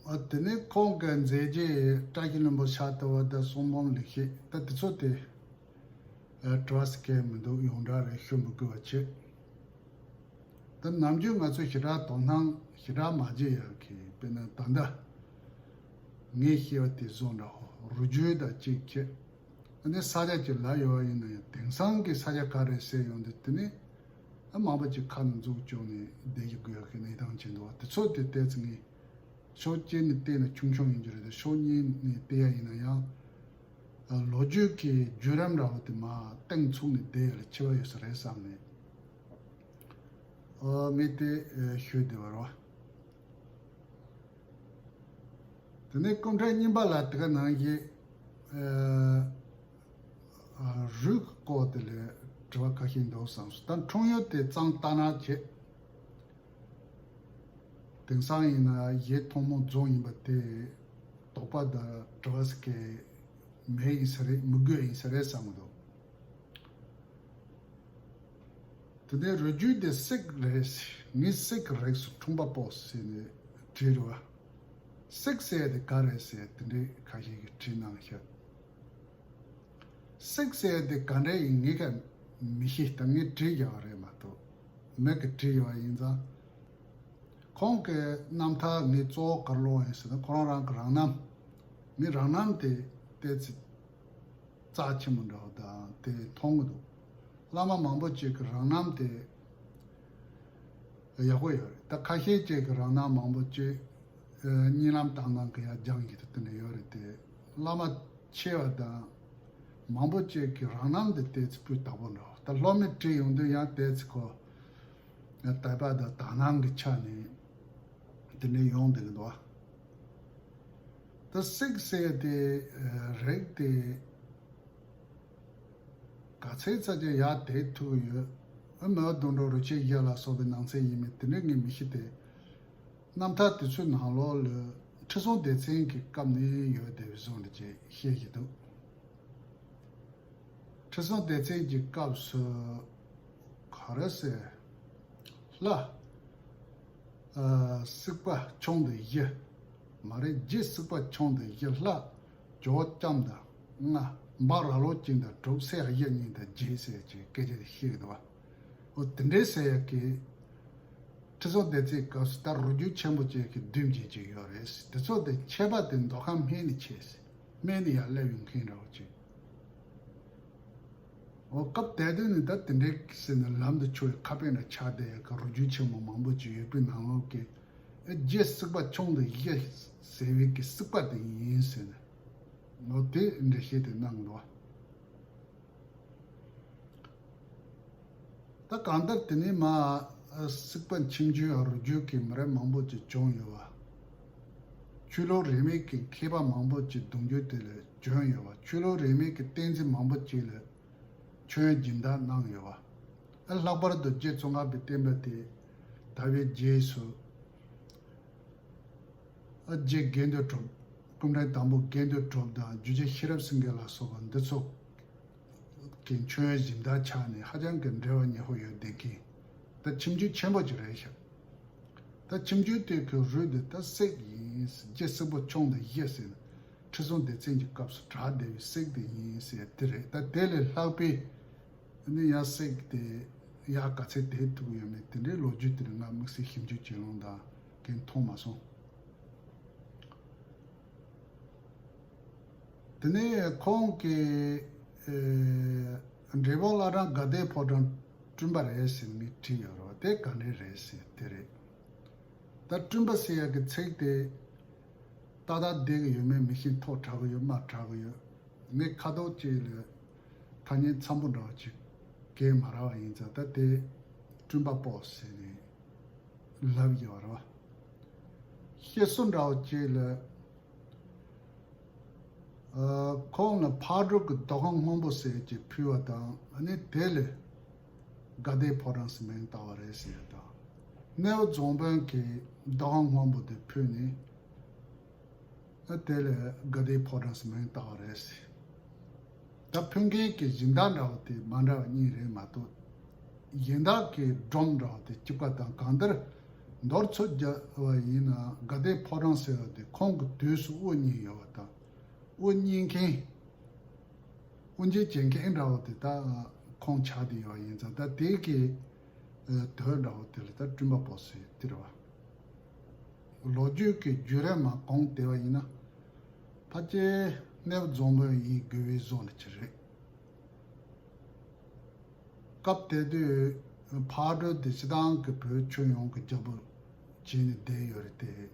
ཨ་དེ་ནས་ཁོང་གི་མཛད་རྗེས་བཀྲ་ཤིས་ལྷུན་པོ་ཕྱག་བཏབ་པ་དང་གསུང་འབུམ་ལེགས་བཤད་ད་དེ་ཚོ་དེ་ཨ་དྲི་བ་ཟེར་མཁན་མི་འདུག་ཡོངས་གྲགས་རེད། ཞུ་མི་དགོས་པ་བྱས། ད་ནམ་རྒྱུན་ང་ཚོས་ཞེ་དྲག་དོ་སྣང་ཞེ་དྲག་མ་བྱེད་ཡག་གི་དཔེར་ན་ད་ལྟ་ངས་བཤད་པ་དེ་བཟོ་འདྲ་བོ་རུས་རྒྱུད་དང་གཅིག་ཁྱད། ཨ་ནི་ས་ཆ་གཅིག་ལ་ཡོད་པ་ཡིན་ན་ཡང་དེང་སང་གི་ས་ཆ་ག་རེ་ཟེར་ཡོང་དུས་དེ་ནི་ཨ་མང་པོ་ཅིག་ཁ་ནང་འཛུགས་བཅུག་ནས་བསྡད་ཀྱི་དགོས་ཡག་གི་གནས་སྟངས་ཅིག་འདུག་བ། དེ་ཚོ་དེ་ལྟས་ཚེ་ངས་ཕྱོགས་གཅིག་ནས་བལྟས་ན་ཆུང་ཆུང་ཡིན་རྒྱུ་རེད་དེ་ཕྱོགས་གཉིས་ནས་བལྟས་ཡ་ཡིན་ན་ཡང་ཨ་ལོ་རྒྱུས་ཀྱི་བརྒྱུད་རིམ་འདྲ་བོ་དེ་མར་སྟེང་ཚུགས་ནས་བསྡད་ཡ་ལ་ཁྱད་པར་ཡོད་ས་རེད་བསམ་ནས་ཨ་ངས་དེ་ཨ་ཞུས་བསྡད་པ་རེད་བ། དེ་ནས་སྐུ་ཕྲེང་གཉིས་པ་ལ་དེ་ག་ནང་བཞིན་ཨ་རུས་ཀྱི་སྐོར་དེ་ལས་དྲི་བ་ཁ་ཤས་འདུག་བསམ་སོང་། ད་འཁྲུངས་ཡུལ་དེ་གཙང་རྟ་ནག་བྱས། དེང་སང་ཡིན་ན་གཞས་ཐོན་མོང་རྫོང་ཡིན་པ་དེ་དོགས་པ་དང་དྲི་བ་ཟེར་མཁན་མེད་ཡིན་ས་རེད། མི་དགོས་ཡིན་ས་རེད་བསམ་གྱི་འདུག་དེ་ནས་རུས་རྒྱུད་དེ་སེག་རེད། ངས་སེག་རེད་སུ་འཁྲུངས་པ་པོ་ཟེར་ནས་བྲིས་རེད་བ། སེག་ཟེར་དེ་ག་རེད་ཟེར་དེ་འདྲའི་ཁ་ཤས་ཀྱིས་བྲིས་གནང་ཤག་སེག་ཟེར་དེ་ག་འདྲ་ཡིན་ངས་ཀ་མི་ཤེས། ད་ངས་བྲིས་རྒྱག་པ་རེད་མ་གཏོགས་མི་གིས་བྲིས་ཡོད་པ་ཡིན་ཙང་། ཁོང་གི་རྣམ་ཐར་ངས་གཙོ་བོ་ག་རེ་ཀློག་ཡིན་ཟེར་ན་ཁོ་རང་རང་གི་རང་རྣམ། ངས་རང་རྣམ་དེ་ཏོག་ཙམ་རྩ་ཆེན་པོ་འདྲ་བོ་དང་དེ་མཐོང་གི་འདུག་བླ་མ་མང་པོ་ཅིག་གི་རང་རྣམ་དེ་ཡག་པོ་ཡོད་རེད། ད་ཁ་ཤས་ཅིག་གི་རང་རྣམ་མང་པོ་ཅིག་གཉིད་ལམ་བཏང་སྟངས་གི་ཡ་སྦྱང་གི་དེ་འདྲ་ཡོད་རེད་དེ། བླ་མ་ཆེ་བ་དང་མང་པོ་ཅིག་གི་རང་རྣམ་དེ་ཏོག་ཙམ་སྤུས་དག་པོ་འདྲ་བོ། ད་སློབ་མས་བྲིས་ཡོང་དུས་ཡང་ཏོག་ཙམ་ཁོ་དད་པ་དང་དག་སྣང་གི་ཆ་ནས་དེ་འདྲ་ཡོང་བསྡད་ཀྱི་འདུག་བ། ད་སེག་ཟེར་དེ་རིགས་དེ་ག་ཚད་ཙམ་ཅིག་ཡར་དེད་ཐུབ་ཀྱི་ཡོད། ཨ་མི་བོ་ལྡོང་གྲོགས་རུས་ཆེན་བཞི་ལ་སོགས་པའི་ནང་ཚན་ཡིན་མིན་དེ་འདྲ་ངས་མི་ཤེས་ཏེ། རྣམ་ཐར་དེ་ཚོའི་ནང་ལོགས་ལ་ཁྲི་སྲོང་ལྡེ་བཙན་གྱི་སྐབས་ནས་ཡོད་བསྡད་པའི་བཟོ་འདྲ་ཅིག་བཤད་ཀྱི་འདུག་ཁྲི་སྲོང་ལྡེ་བཙན་གྱི་སྐབས་སུ་ག་རེ་ཟེར། ལྷ་ཨ་སྲིད་པ་ཆུང་དུ་བཞི། མ་རེད། རྗེ་སྲིད་པ་ཆུང་དུ་བཞི། ལྷ་ཇོ་བོ་ལྕམ་དང་ལྔ། འབའ་ར་ལོ་ཅན་དང་དྲུག། སྲས་བཞི་གཉིས་དང་བརྒྱད་ཟེར་གྱི་སྐད་ཆ་དེ་བཤད་ཀྱི་འདུག་བ། འོ་དེ་འདྲའི་ཟེར་ཡག་གི་ཁྲི་སྲོང་ལྡེ་བཙན་སྐབས་སུ་ད་རུས་རྒྱུད་ཆེན་པོ་ཅན་གྱི་བདུན་བརྒྱད་ཅིག་ཡོད་རེད། དེ་ཚོ་དེ་མཆེད་པ་དེ་མདོ་ཁམས་སྨད་ནས་མཆེད། སྨད་ནས་ཡར་སླེབས་ཡོང་མཁན་འདྲ་བོ་ཅིག་འོ་སྐབས་དེ་དུས་ནས་ད་དེ་འདྲའི་ཟེར་ནས་ལམ་དུ་འཆོལ་བའི་ཁ་དཔེ་འདྲ་ཆགས་བསྡད་ཡག་གི་རུས་རྒྱུད་ཆེན་པོ་མང་པོ་ཅིག་ཡོད་པའི་ནང་ལོགས་ཀྱི་ཨེ་རྗེ་སྲིད་པ་ཆུང་དུ་བཞི་ཟེར་བའི་གི་སྲིད་པ་དེ་ཡིན་ཟེར་ནས། ལོ་དེ་འགྲེལ་བཤད་དེ་གནང་འདུག་ད་གང་ལྟར་དེ་ནས་མ་སྲིད་པ་ཁྱིམ་རྒྱུད་རུ་རྒྱུད་ཀྱི་མི་རབས་མང་པོ་ཅིག་བྱུང་ཡོད་པ། ཆོས་ལུགས་རིས་མེད་ཀྱི་མཁས་པ་མང་པོ་ཅིག་གདུང་རྒྱུད་དེ་ལ་བྱོན་ཡོད་པ། ཆོས་ལུགས་རིས་མེད་ཀྱི་བསྟན་འཛིན་མང་པོ་ཅིག་ལ་མཆོད་ཡོན་སྦྱིན་བདག་གནང་ཡོད་པ། ལྷག་པར་དུ་རྗེ་ཙོང་ཁ་པའི་བསྟན་པ་དེ་དར་བའི་རྗེས་སུ། རྗེ་དགེ་འདུན་གྲུབ། སྐུ་ཕྲེང་དང་པོ་དགེ་འདུན་གྲུབ་དང་རྒྱུད་རྗེ་ཤེས་རབ་སེང་གེ་ལ་སོགས་པ་འདི་ཚོ་གི་མཆོད་ཡོན་སྦྱིན་བདག་ཆགས་ནས་ཧ་ཅང་གི་འབྲེལ་བ་ཉེ་པོ་ཡོད་བསྡད་མཁན། ད་ཁྱིམ་རྒྱུད་ཆེན་པོ་ཅིག་རེད་ཤག་ད་ཁྱིམ་རྒྱུད་དེ་གི་རུས་དེ་ད་སྲེག་ཡིན། རྗེ་སྲིན་པོ་ཆུང་དང་བཞི་ཟེར་ན་ཁྲི་སྲོང་ལྡེ་བཙན་གྱི་སྐབས་སུ་གྲགས་བསྡད་པའི་སྲེག་དེ་ཡིན་ཟེར་དེ་རེད། ད་དེ་ལས་ལྷག་པའི་ནི་ཡང་སྲེག་དེ་ཡག་ག་ཚད་དེ་ཐུག་ཡོད་མེད་དེ་འདྲའི་ལོ་རྒྱུས་དེ་ང་དམིགས་བསལ་ཞིབ་འཇུག་བྱེད་ལོང་དང་གན་མཐོང་མ་སོང་། དེ་ནས་ཁོང་གིས་ཨེ་འབྲས་སྤུངས་བླ་བྲང་དགའ་ལྡན་ཕོ་བྲང་བསྐྲུན་པ་རེད་ཟེར་མི་བྲིས་ཡོད་རེད་བ། དེ་ག་འདྲས་རེད་ཟེར་དེ་རེད། ད་བསྐྲུན་པ་ཟེར་ཡག་གི་ཚིག་དེ་ཏག་ཏག་བསྡད་ཀྱི་ཡོད་མེད་མི་ཤེས། མཐོ་དྲགས་ཀྱི་ཡོད་དམའ་དྲགས་ཀྱི་ཡོད། ངས་ཁ་ཐོག་ཅིག་ལ་ཐ་སྙད་འཚམ་པོ་འདྲ་བ་ཅིག་གན་མ་རག་པ་ཡིན་ཙང་ད་དེ་བསྐྲུན་པ་པོ་ཟེར་ནས་ལབ་ཡོད་རེད་བ། བཤད་སྲོལ་འདྲ་བ་ཅིག་ལ། ཨ་ཁོང་ལ་ཕག་གྲུ་གི་རྡོ་ཁང་སྔོན་པོ་ཟེར་གྱི་ཕུལ་བ་དང་། ཨ་ནི་དེ་ལས་དགའ་ལྡན་ཕོ་བྲང་ཟེར་མིང་བཏགས་པ་རེད་ཟེར་ཡ་དང་། སྣེའུ་རྫོང་དཔོན་གྱིས་རྡོ་ཁང་སྔོན་པོ་དེ་ཕུལ་ནས། ཨ་དེ་ལས་དགའ་ལྡན་ཕོ་བྲང་ཟེར་མིང་བཏགས་པ་རེད་ཟེར། ད་ཕུལ་མཁན་གྱི་སྦྱིན་བདག་འདྲ་བོ་དེ་མ་འདྲ་བ་གཉིས་རེད་མ་གཏོགས། གཞན་དག་གི་སྒྲོམ་འདྲ་བོ་དེ་གཅིག་པ་དང་། གང་ལྟར་མདོར་ཚུར་བརྒྱབ་པ་ཡིན་ན་དགའ་ལྡན་ཕོ་བྲང་ཟེར་བ་དེ་ཁོང་གི་དུས་སུ་དབུ་བརྙེས་ཡོད་པ་དང་། དབུ་བརྙེས་མཁན་དབུ་འབྱེད་བྱེད་མཁན་འདྲ་བོ་དེ་ད་ཁོང་ཆགས་བསྡད་ཡོད་པ་ཡིན་ཙང་། ད་དེ་གི་དོན་འདྲ་བོ་དེ་ལ་ད་བསྐྲུན་པ་པོ་ཟེར་དེ་རེད་བ། ལོ་རྒྱུས་ཀྱི་བརྒྱུད་རིམ་མ་གོང་དེ་བ་ཡིན་ན། ཕལ་ཆེར་སྣེའུ་རྫོང་དཔོན་ཡིན་དགོས་པའི་བཟོ་འདྲ་ཅིག་རེད། སྐབས་དེ་དུས་ཕག་གྲུ་དེ་སྤྱི་བཏང་གི་བོད་ཁྱོན་ཡོངས་ཀྱི་རྒྱལ་པོ་བྱས་ནས་བསྡད་ཡོད་རེད་དེ།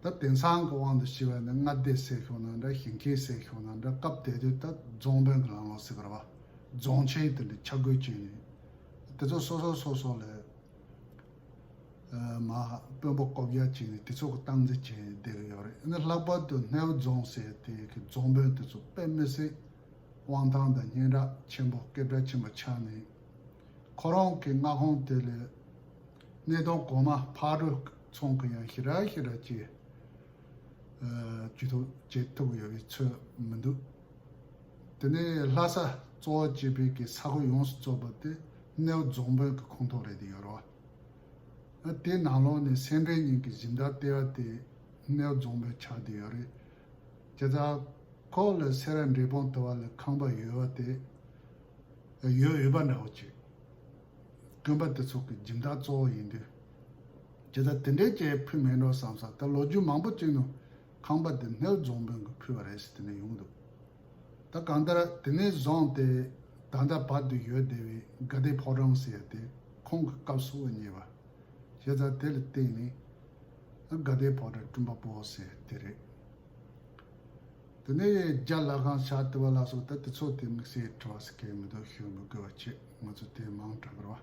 ད་དེང་སང་གི་དབང་དུ་བྱས་པ་ན་མངའ་སྡེ་ཟེར་ཤོག་ན་འདྲ། ཞིང་ཆེན་ཟེར་ཤོག་ན་འདྲ། སྐབས་དེ་དུས་ད་རྫོང་དཔོན་གྱི་ལམ་ལུགས་ཟེར་གི་རེད་བ། རྫོང་ཆེན་དེ་འདྲ་ཆ་བགོས་བྱས་ནས་དེ་ཚོ་སོ་སོ་སོ་སོ་ལ། མ་དཔོན་པོ་བསྐོ་བཞག་བྱས་ནས་དེ་ཚོ་གི་སྟངས་འཛིན་བྱས་བསྡད་ཀྱི་ཡོད་རེད། ཨ་ནི་ལྷག་པར་དུ་སྣེའུ་རྫོང་ཟེར་དེ་གི་རྫོང་དཔོན་དེ་ཚོ་དཔེ་མི་སྲིད་དབང་ཐང་དང་སྙན་གྲགས་ཆེན་པོ་སྐད་གྲགས་ཆེན་པོ་ཆགས་ནས། ཁོ་རང་གི་མངའ་ཁོངས་དེ་ལ་གནས་སྟངས་གོང་མ་ཕག་གྲུ་ཚང་གི་ཡང་ཞེ་དྲག་ཞེ་དྲག་ཅིག་ཨ་ཇུས་གཏོགས་བྱེད་ཐུབ་ཡོད་པའི་ཚོད་མི་འདུག་དེ་ནས་ལྷ་ས་གཙོ་བོ་བྱས་པའི་གི་ས་ཁུལ་ཡོངས་སུ་རྫོགས་པ་དེ་སྣེའུ་རྫོང་དཔོན་གྱི་ཁོངས་གཏོགས་རེད་དེ་ཡོད་རེད་བ། ཨ་དེའི་ནང་ལོགས་ནས་སེ་འབྲས་གཉིས་ཀྱི་སྦྱིན་བདག་ལྟེ་བ་དེ་སྣེའུ་རྫོང་དཔོན་ཆགས་བསྡད་ཡོད་རེད། བྱས་ཙང་ཁོ་ལ་སེ་ར་འབྲས་སྤུངས་ལྟེ་བ་ལ་ཁང་པ་ཡོད་པ་དེ། ཡོད་ཡོད་པ་འདྲ་བོ་ཅིག་དགོན་པ་དེ་ཚོ་གི་སྦྱིན་བདག་གཙོ་བོ་ཡིན་དུས། ཇི་ལྟར་དེ་འདྲའི་ཅིག་ཕུལ་མེད་འགྲོ་བསམ་ས། ད་ལོ་རྒྱུས་མང་པོ་ཅིག་ནང་ཁང་པ་དེ་སྣེའུ་རྫོང་དཔོན་གྱིས་ཕུལ་བ་རེད་ཟེར་དེ་འདྲ་ཡོང་གི་འདུག་ད་གང་ལྟར་དེ་ནས་བཟུང་སྟེ་ད་ལྟ་བར་དུ་ཡོད་བསྡད་པའི་དགའ་ལྡན་ཕོ་བྲང་ཟེར་ཡ་དེ་ཁོང་གི་སྐབས་སུ་དབུ་བརྙེས་པ། བྱས་ཙང་དེ་ལ་བརྟེན་ནས་དགའ་ལྡན་ཕོ་བྲང་བསྐྲུན་པ་པོ་ཟེར་དེ་རེད། དེ་ནས་རྒྱ་ལྷ་ཁང་ཕྱག་བཏབ་པ་ལ་སོགས་ད་དེ་ཚོ་དེ་དམིགས་བསལ་དྲི་བ་ཟེར་མཁན་མི་འདུག་ཞུ་མི་དགོས་པ་བྱས། ང་ཚོ་དེ་མང་དྲགས་རེད་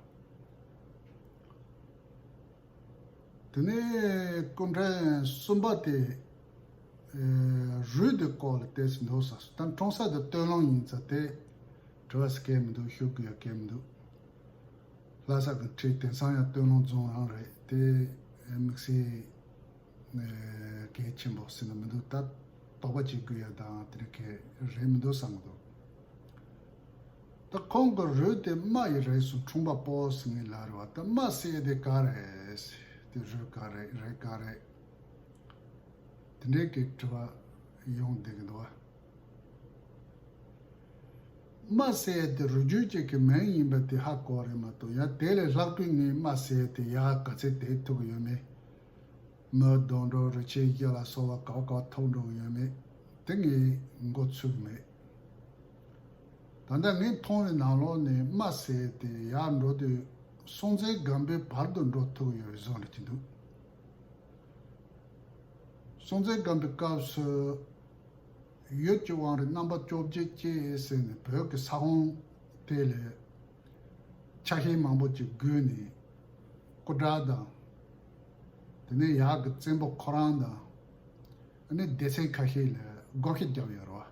བ། དེ་ནས་སྐུ་ཕྲེང་གསུམ་པ་དེ་ཨེ་རུས་དེ་སྐོར་ལ་བལྟས་སུ་འདུག་ཟེར། ད་འཁྲུངས་ས་དེ་སྟོད་ལུང་ཡིན་ཙང་དེ་དྲི་བ་ཟེར་མཁན་མི་འདུག་ཞུ་དགོས་ཡ་མཁན་མི་འདུག་ལྷ་ས་གི་ཁྲི་དེང་སང་ཡང་སྟོད་ལུང་རྫོང་རང་རེད་དེ། དམིགས་བསལ་གལ་ཆེན་པོ་ཟེར་ན་མི་འདུག་ད་དོགས་པ་བྱེད་དགོས་ཡ་དང་དེ་འདྲ་གལ་རེད་མི་འདུག་བསམ་གི་འདུག་ད་ཁོང་གི་རུས་དེ་རྨ་ཡི་རིགས་སུ་འཁྲུངས་པ་པོ་ཟེར་མཁན་ལ་རེད་བ། ད་རྨ་ཟེར་དེ་ག་རེད། དེ་རུས་ག་རེད། རིགས་ག་རེད། དེ་འདྲའི་གི་དྲི་བ་ཡོང་བསྡད་ཀྱི་འདུག་བ། རྨ་ཟེར་དེ་རུས་རྒྱུད་ཅིག་གི་མིང་ཡིན་པ་དེ་ཧ་གོ་རེད་མ་གཏོགས། ཡང་དེ་ལས་ལྷག་པའི་ངས་རྨ་ཟེར་དེ་ཡག་ག་ཚད་དེ་ཐུག་གི་ཡོད་མེད། མི་རྡོ་འགྲོ་རི་ཆེན་བཞི་ལ་སོགས་པ་ག་བ་ག་བ་ཐོག་འགྲོ་གི་ཡོད་མེད་དེ་ངས་མགོ་ཚོས་གི་མེད། ད་ལྟ་ངས་མཐོང་བའི་ནང་ལོགས་ནས་རྨ་ཟེར་དེ་ཡར་འགྲོ་དུས་སྲོང་བཙན་སྒམ་པོའི་བར་དུ་འགྲོ་ཐུབ་ཡོད་པའི་བཟོ་འདྲ་ཅིག་འདུག་སྲོང་བཙན་སྒམ་པོའི་སྐབས་སུ་ ཡུལ་གྱི་དབང་རིས་རྣམ་པ་བཅོ་བརྒྱད་ཅེས་ཟེར་ནས་བོད་ཀྱི་ས་ཁོངས་དེ་ལས་ཆ་ཤས་མང་པོ་ཅིག་བགོས་ནས། སྐུ་དྲག་དང་། དེ་ནས་ཡར་གྱི་བཙན་པོ་ཁོ་རང་དང་། ཨ་ནི་སྡེ་ཚན་ཁ་ཤས་ལ་བགོ་བཤའ་བརྒྱབ་ཡོད་རེད་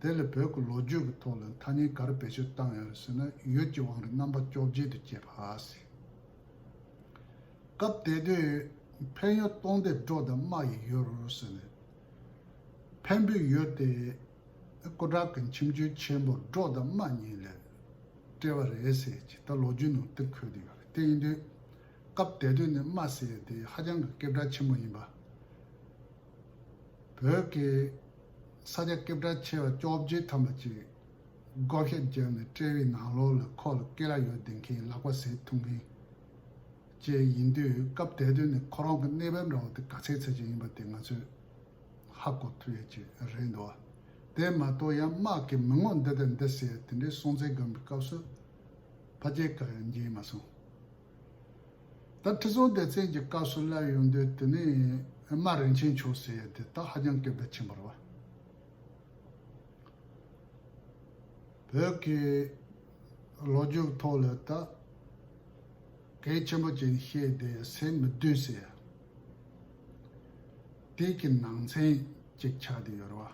བ། དེ་ལ་བོད་ཀྱི་ལོ་རྒྱུས་ཀྱི་ཐོག་ལ་ཐ་སྙད་ག་རེ་བེད་སྤྱོད་བཏང་ཡོད་རེད་ཟེར་ན། ཡུལ་གྱི་དབང་རིས་རྣམ་པ་བཅོ་བརྒྱད་དུ་བྱས་པ་ཟེར། སྐབས་དེ་དུས་ཕན་ཡུལ་སྟོང་སྡེ་འབྲོག་དང་རྨ་ཡི་ཡུལ་ཟེར་ནས། ཕན་པའི་ཡུལ་དེ་སྐུ་དྲག་གི་ཁྱིམ་རྒྱུད་ཆེན་པོ་འབྲོག་དང་རྨ་གཉིས་ལ་སྤྲད་པ་རེད་ཟེར་གྱི་ད་ལོ་རྒྱུས་ནང་དེ་འཁོད་དེ་ཡོད་རེད། དེ་ཡིན་དུས་སྐབས་དེ་དུས་ནས་རྨ་ཟེར་ཡ་དེ་ཧ་ཅང་གི་སྐད་གྲགས་ཆེན་པོ་ཡིན་པ། བོད་ཀྱི་ས་ཆ་སྐད་གྲགས་ཆེ་བ་བཅོ་བརྒྱད་ཐམ་པ་ཅིག་བགོ་བཤའ་བརྒྱབ་ནས་སྤྲད་པའི་ནང་ལོགས་ལ་ཁོ་ལ་སྐེ་ལ་ཡོད་བསྡད་མཁན་ལག་པ་ཟད་ཐུབ་མཁན་བཅས་ཡིན་དུས། སྐབས་དེ་དུས་ནས་ཁོ་རང་གི་གནས་བབ་འདྲ་བོ་དེ་ག་ཚད་ཚད་ཅིག་ཡིན་པ་དེ་ང་ཚོས་ཧ་གོ་ཐུབ་ཡ་ཅིག་རེད་འདུག་བ། དེ་མ་གཏོགས་ཡང་དམག་གི་མི་ངོ་འདི་དང་འདི་ཟེར་དེ་འདྲའི་སྲོང་བཙན་སྒམ་པོའི་སྐབས་སུ་ཕལ་ཆེར་གང་ཡང་མཇལ་མ་སོང་། ད་ཁྲི་སྲོང་ལྡེ་བཙན་གྱི་སྐབས་སུ་སླེབས་ཡོང་དུས་དེ་ནས་རྨ་རིན་ཆེན་མཆོག་ཟེར་ཡ་དེ་ད་ཧ་ཅང་སྐད་གྲགས་ཆེན་པོ་རེད་བ། བོད་ཀྱི་ལོ་རྒྱུས་ཐོག་ལ་ད་གལ་ཆེན་པོ་ཅིག་བཤད་དེ་སད་མི་བདུན་ཟེར་ཡ་དེ་གི་ནང་ཚན་ཅིག་ཆགས་བསྡད་ཡོད་རེད་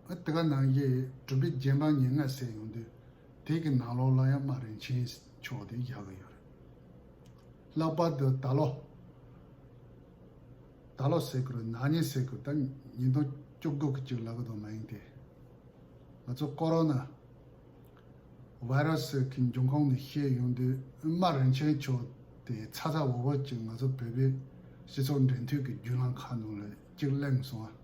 བ། ཨ་དེ་ག་ནང་བཞིན་གྲུབ་པའི་རྗེ་འབངས་ཉེར་ལྔ་ཟེར་ཡོང་དུས། དེ་གི་ནང་ལོགས་ལ་ཡང་རྨ་རིན་ཆེན་མཆོག་དེ་བཞག་གི་ཡོད་རེད། ལྷག་པར་དུ་ད་ལོ། ད་ལོ་ཟེར་དགོས་རེད། ན་ནིང་ཟེར་དགོས། ད་ཉིས་སྟོང་བཅུ་དགུ་གི་གཅིག་ལབ་གི་འདུག་མ་ཡིན་ཏེ། ང་ཚོ་ཀོ་རོ་ན་བྷའི་ར་སི་གི་འབྱུང་ཁུངས་ནས་བཤད་ཡོང་དུས། རྨ་རིན་ཆེན་མཆོག་དེ་ཚ་ཚ་འུར་འུར་ཅིག་ང་ཚོ་བོད་པའི་སྤྱི་ཚོགས་འབྲེལ་མཐུད་ཀྱི་བརྒྱུད་ལམ་ཁག་ནང་ལ་གཅིག་གླེང་སོང་ཨ།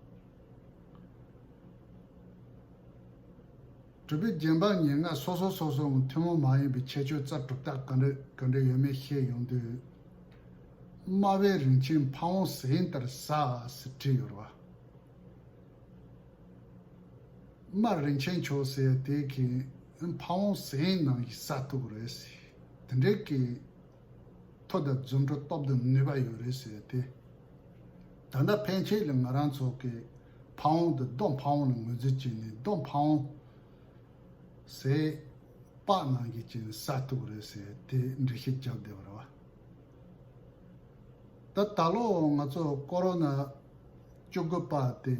གྲུབ་པའི་རྗེ་འབངས་ཉེར་ལྔ་སོ་སོ་སོ་སོའི་ཐུན་མོང་མ་ཡིན་པའི་ཁྱད་ཆོས་རྩ་གྲུབ་རྟགས་ག་འདྲ་ག་འདྲ་ཡོད་མེད་བཤད་ཡོང་དུས། རྨ་བྱའི་རིན་ཆེན་ཕ་བོང་ཟན་ལྟར་ཟ་ཟེར་བྲིས་ཡོད་རེད་བ། རྨ་རིན་ཆེན་མཆོག་ཟེར་དེ་གིས་ཕ་བོང་ཟན་ནང་བཞིན་ཟ་ཐུབ་ཀྱི་རེད་ཟེར། དེ་འདྲའི་གི་མཐུ་དང་རྫུ་འཕྲུལ་སྟོབས་དང་ནུས་པ་ཡོད་རེད་ཟེར་ཏེ། ད་ལྟ་ཕན་ཆད་ལ་ང་རང་ཚོ་གི་ཕ་བོང་དེ་རྡོ་ཕ་བོང་ལ་ངོས་འཛིན་བྱས་ནས། རྡོ་ཕ་བོང་ཟས་པགས་ནང་བཞིན་བྱས་ནས་ཟ་ཐུབ་ཀྱི་རེད་ཟེར་ཏེ་འགྲེལ་བཤད་བརྒྱབ་བསྡད་པ་རེད་བ། ད་ད་ལོ་ང་ཚོ་ཀོ་རོ་ན་བཅུ་དགུ་པ་དེ་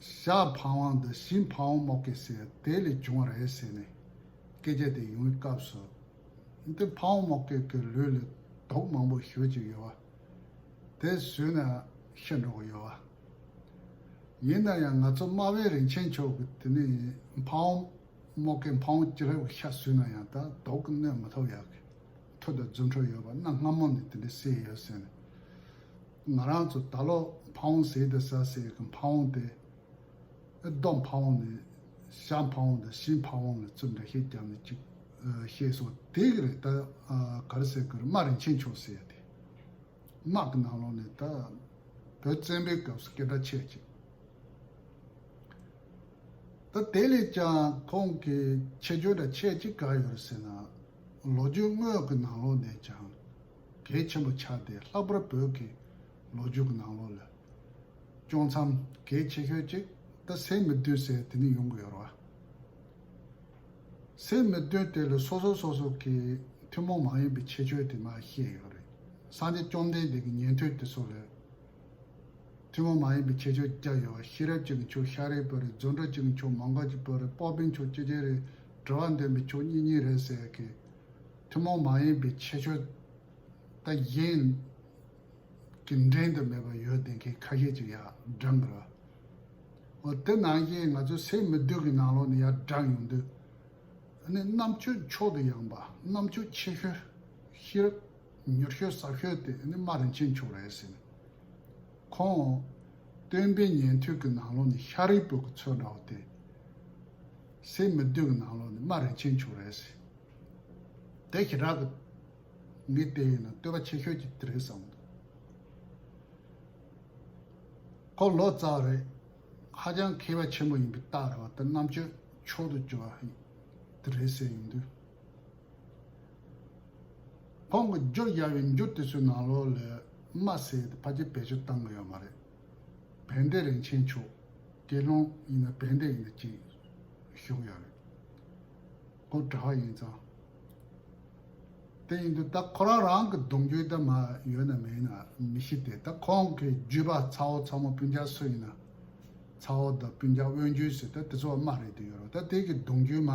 ཞག་ཕ་བོང་དང་ཞིང་ཕ་བོང་རྨོ་སྐས་ཟེར་དེ་ལས་བྱུང་བ་རེད་ཟེར་ནས་སྐད་ཆ་དེ་ཡོང་བའི་སྐབས་སུ། འདི་ཕ་བོང་རྨོ་སྐས་ཀྱི་ལུས་ལ་དུག་མང་པོ་ཞེ་པོ་ཅིག་ཡོད་བ། དེ་ཟོས་ན་ཤི་འགྲོ་གི་ཡོད་བ། ཡིན་ན་ཡང་ང་ཚོ་རྨ་བྱའི་རིན་ཆེན་མཆོག་གི་དེ་ནས་ཕ་བོང་རྨོ་སྐས་ཕ་བོང་ཅི་རིགས་ཤ་ཟོས་ན་ཡང་ད་དུག་གིས་གནོད་མི་ཐུབ་ཡག་གི་མཐུ་དང་རྫུ་འཕྲུལ་ཡོད་པ་གནའ་སྔ་མོ་ནས་དེ་འདྲ་གསལ་ཡོད་ཟེར་ནས། ང་རང་ཚོ་ད་ལོ་ཕ་བོང་ཟས་དེ་ཟ་ཟེར་གི་ཕ་བོང་དེ། རྡོ་ཕ་བོང་ནས་ཞག་ཕ་བོང་དང་ཞིང་ཕ་བོང་ལ་ཚུར་འགྲེལ་བཤད་བརྒྱབ་ནས་ཅིག་བཤད་སོང་། དེ་གི་རེད་ད། ག་རེ་ཟེར་དགོས་རེད། རྨ་རིན་ཆེན་མཆོག་ཟེར་ཡ་དེ། དམག་གི་ནང་ལོགས་ནས་ད་བོད་བཙན་པོའི་སྐབས་སུ་སྐད་གྲགས་ཆེ་ཅིག་ད་དེ་ལས་ཀྱང་ཁོང་གི་ཁྱད་ཆོས་འདྲ་ཆེ་ཅིག་ག་ཡོད་རེད་ཟེར་ན། ལོ་རྒྱུས་དངོས་ཀྱི་ནང་ལོགས་ནས་ཀྱང་གལ་ཆེན་པོ་ཆགས་ཏེ། ལྷག་པར་བོད་ཀྱི་ལོ་རྒྱུས་ཀྱི་ནང་ལོགས་ལ་བྱུང་མཚམས་གལ་ཆེ་ཤོས་ཅིག་ད་སད་མི་བདུན་ཟེར་དེ་ནས་ཡོང་གི་ཡོད་རེད་བ། སད་མི་བདུན་དེ་ལ་སོ་སོ་སོ་སོ་གི་ཐུན་མོང་མ་ཡིན་པའི་ཁྱད་ཆོས་དེ་མར་བཤད་ཡོད་རེད། སངས་རྒྱས་བཅོམ་ལྡན་འདས་ཀྱི་ཉན་ཐོས་དེ་ཚོ་ལ་ཐུན་མོང་མ་ཡིན་པའི་ཁྱད་ཆོས་བརྒྱ་ཡོད་བ། ཤེས་རབ་ཅན་གྱི་མཆོག་ཤཱ་རིའི་བུ་རེད། རྫུ་འཕྲུལ་ཅན་གྱི་མཆོག་མོའུ་འགལ་གྱི་བུ་རེད། སྤོབས་པའི་མཆོག་ཅི་ཅི་རེད། གྲུབ་པ་འདོན་པའི་མཆོག་གཉིས་གཉིས་རེད་ཟེར་གི་ཐུན་མོང་མ་ཡིན་པའི་ཁྱད་ཆོས་ད་གཞན་གྱི་འགྲན་དུ་མེད་པ་ཡོད་བསྡད་མཁན་ཁ་ཤས་ཅིག་ཡར་བགྲངས་པ་རེད། འོ་དེ་ནང་བཞིན་ང་ཚོ་སད་མི་བདུན་གྱི་ནང་ལོགས་ནས་ཡར་བགྲངས་ཡོང་དུས། ཨ་ནི་རྣམ་དཔྱོད་མཆོག་ཏུ་ཡངས་པ། རྣམ་དཔྱོད་ཆེ་ཤོས། ཤེས་རབ་མྱུར་ཤོས་ཟབ་ཤོས་དེ་ཨ་ནི་རྨ་རིན་ཆེན་མཆོག་རེད་ཟེར་ནས། ཁོང་སྟོན་པའི་ཉན་ཐོས་ཀྱི་ནང་ལོགས་ནས་ཤཱ་རིའི་བུ་གི་ཚོད་འདྲ་བོ་དེ། སད་མི་བདུན་གྱི་ནང་ལོགས་ནས་རྨ་རིན་ཆེན་མཆོག་རེད་ཟེར། དེ་ཞེ་དྲག་གི་ངས་བལྟས་ཡིན་ན་བསྟོད་པ་ཆེ་ཤོས་ཀྱི་དེ་རེད་བསམ་འདུག་ཁོ་ལོ་ཙཱ་བ་རེད། ཧ་ཅང་མཁས་པ་ཆེན་པོ་ཡིན་པའི་རྟགས་རེད་བ། དེ་རྣམ་དཔྱོད་མཆོག་ཏུ་གྱུར་པ་དེ་རེད་ཟེར་ཡོང་དུས། ཁོང་གིས་བསྒྱུར་བཞག་པའི་འགྱུར་དེ་ཚོའི་ནང་ལོགས་ལ་རྨ་ཟེར་དེ་ཕལ་ཆེར་བེད་སྤྱོད་བཏང་གི་ཡོད་མ་རེད། བན་དེ་རིན་ཆེན་མཆོག་དགེ་སློང་ཡིན་ན་བན་དེ་ཡིན་ན་ཅིག་བཞུགས་ཡོད་རེད། ཁོ་གྲྭ་པ་ཡིན་ཙང་། དེ་ཡིན་དུས་ད་ཁོ་རང་རང་གི་གདུང་རྒྱུད་ད་མ་ཡོད་ན་མེད་ན་མི་ཤེས་ཏེ། ད་ཁོང་གི་རྒྱུད་པ་ཚ་བོ་ཚ་མོ་སྤུན་ཀྱག་སུ་ཡིན་ན། ཚ་བོ་དང་སྤུན་ཀྱག་དབོན་རྒྱུད་ཟེར་ད་དེ་ཚོ་མ་རེད་དུ་ཡོད་རེད། ད་དེ་གི་གདུང་རྒྱུད་མ།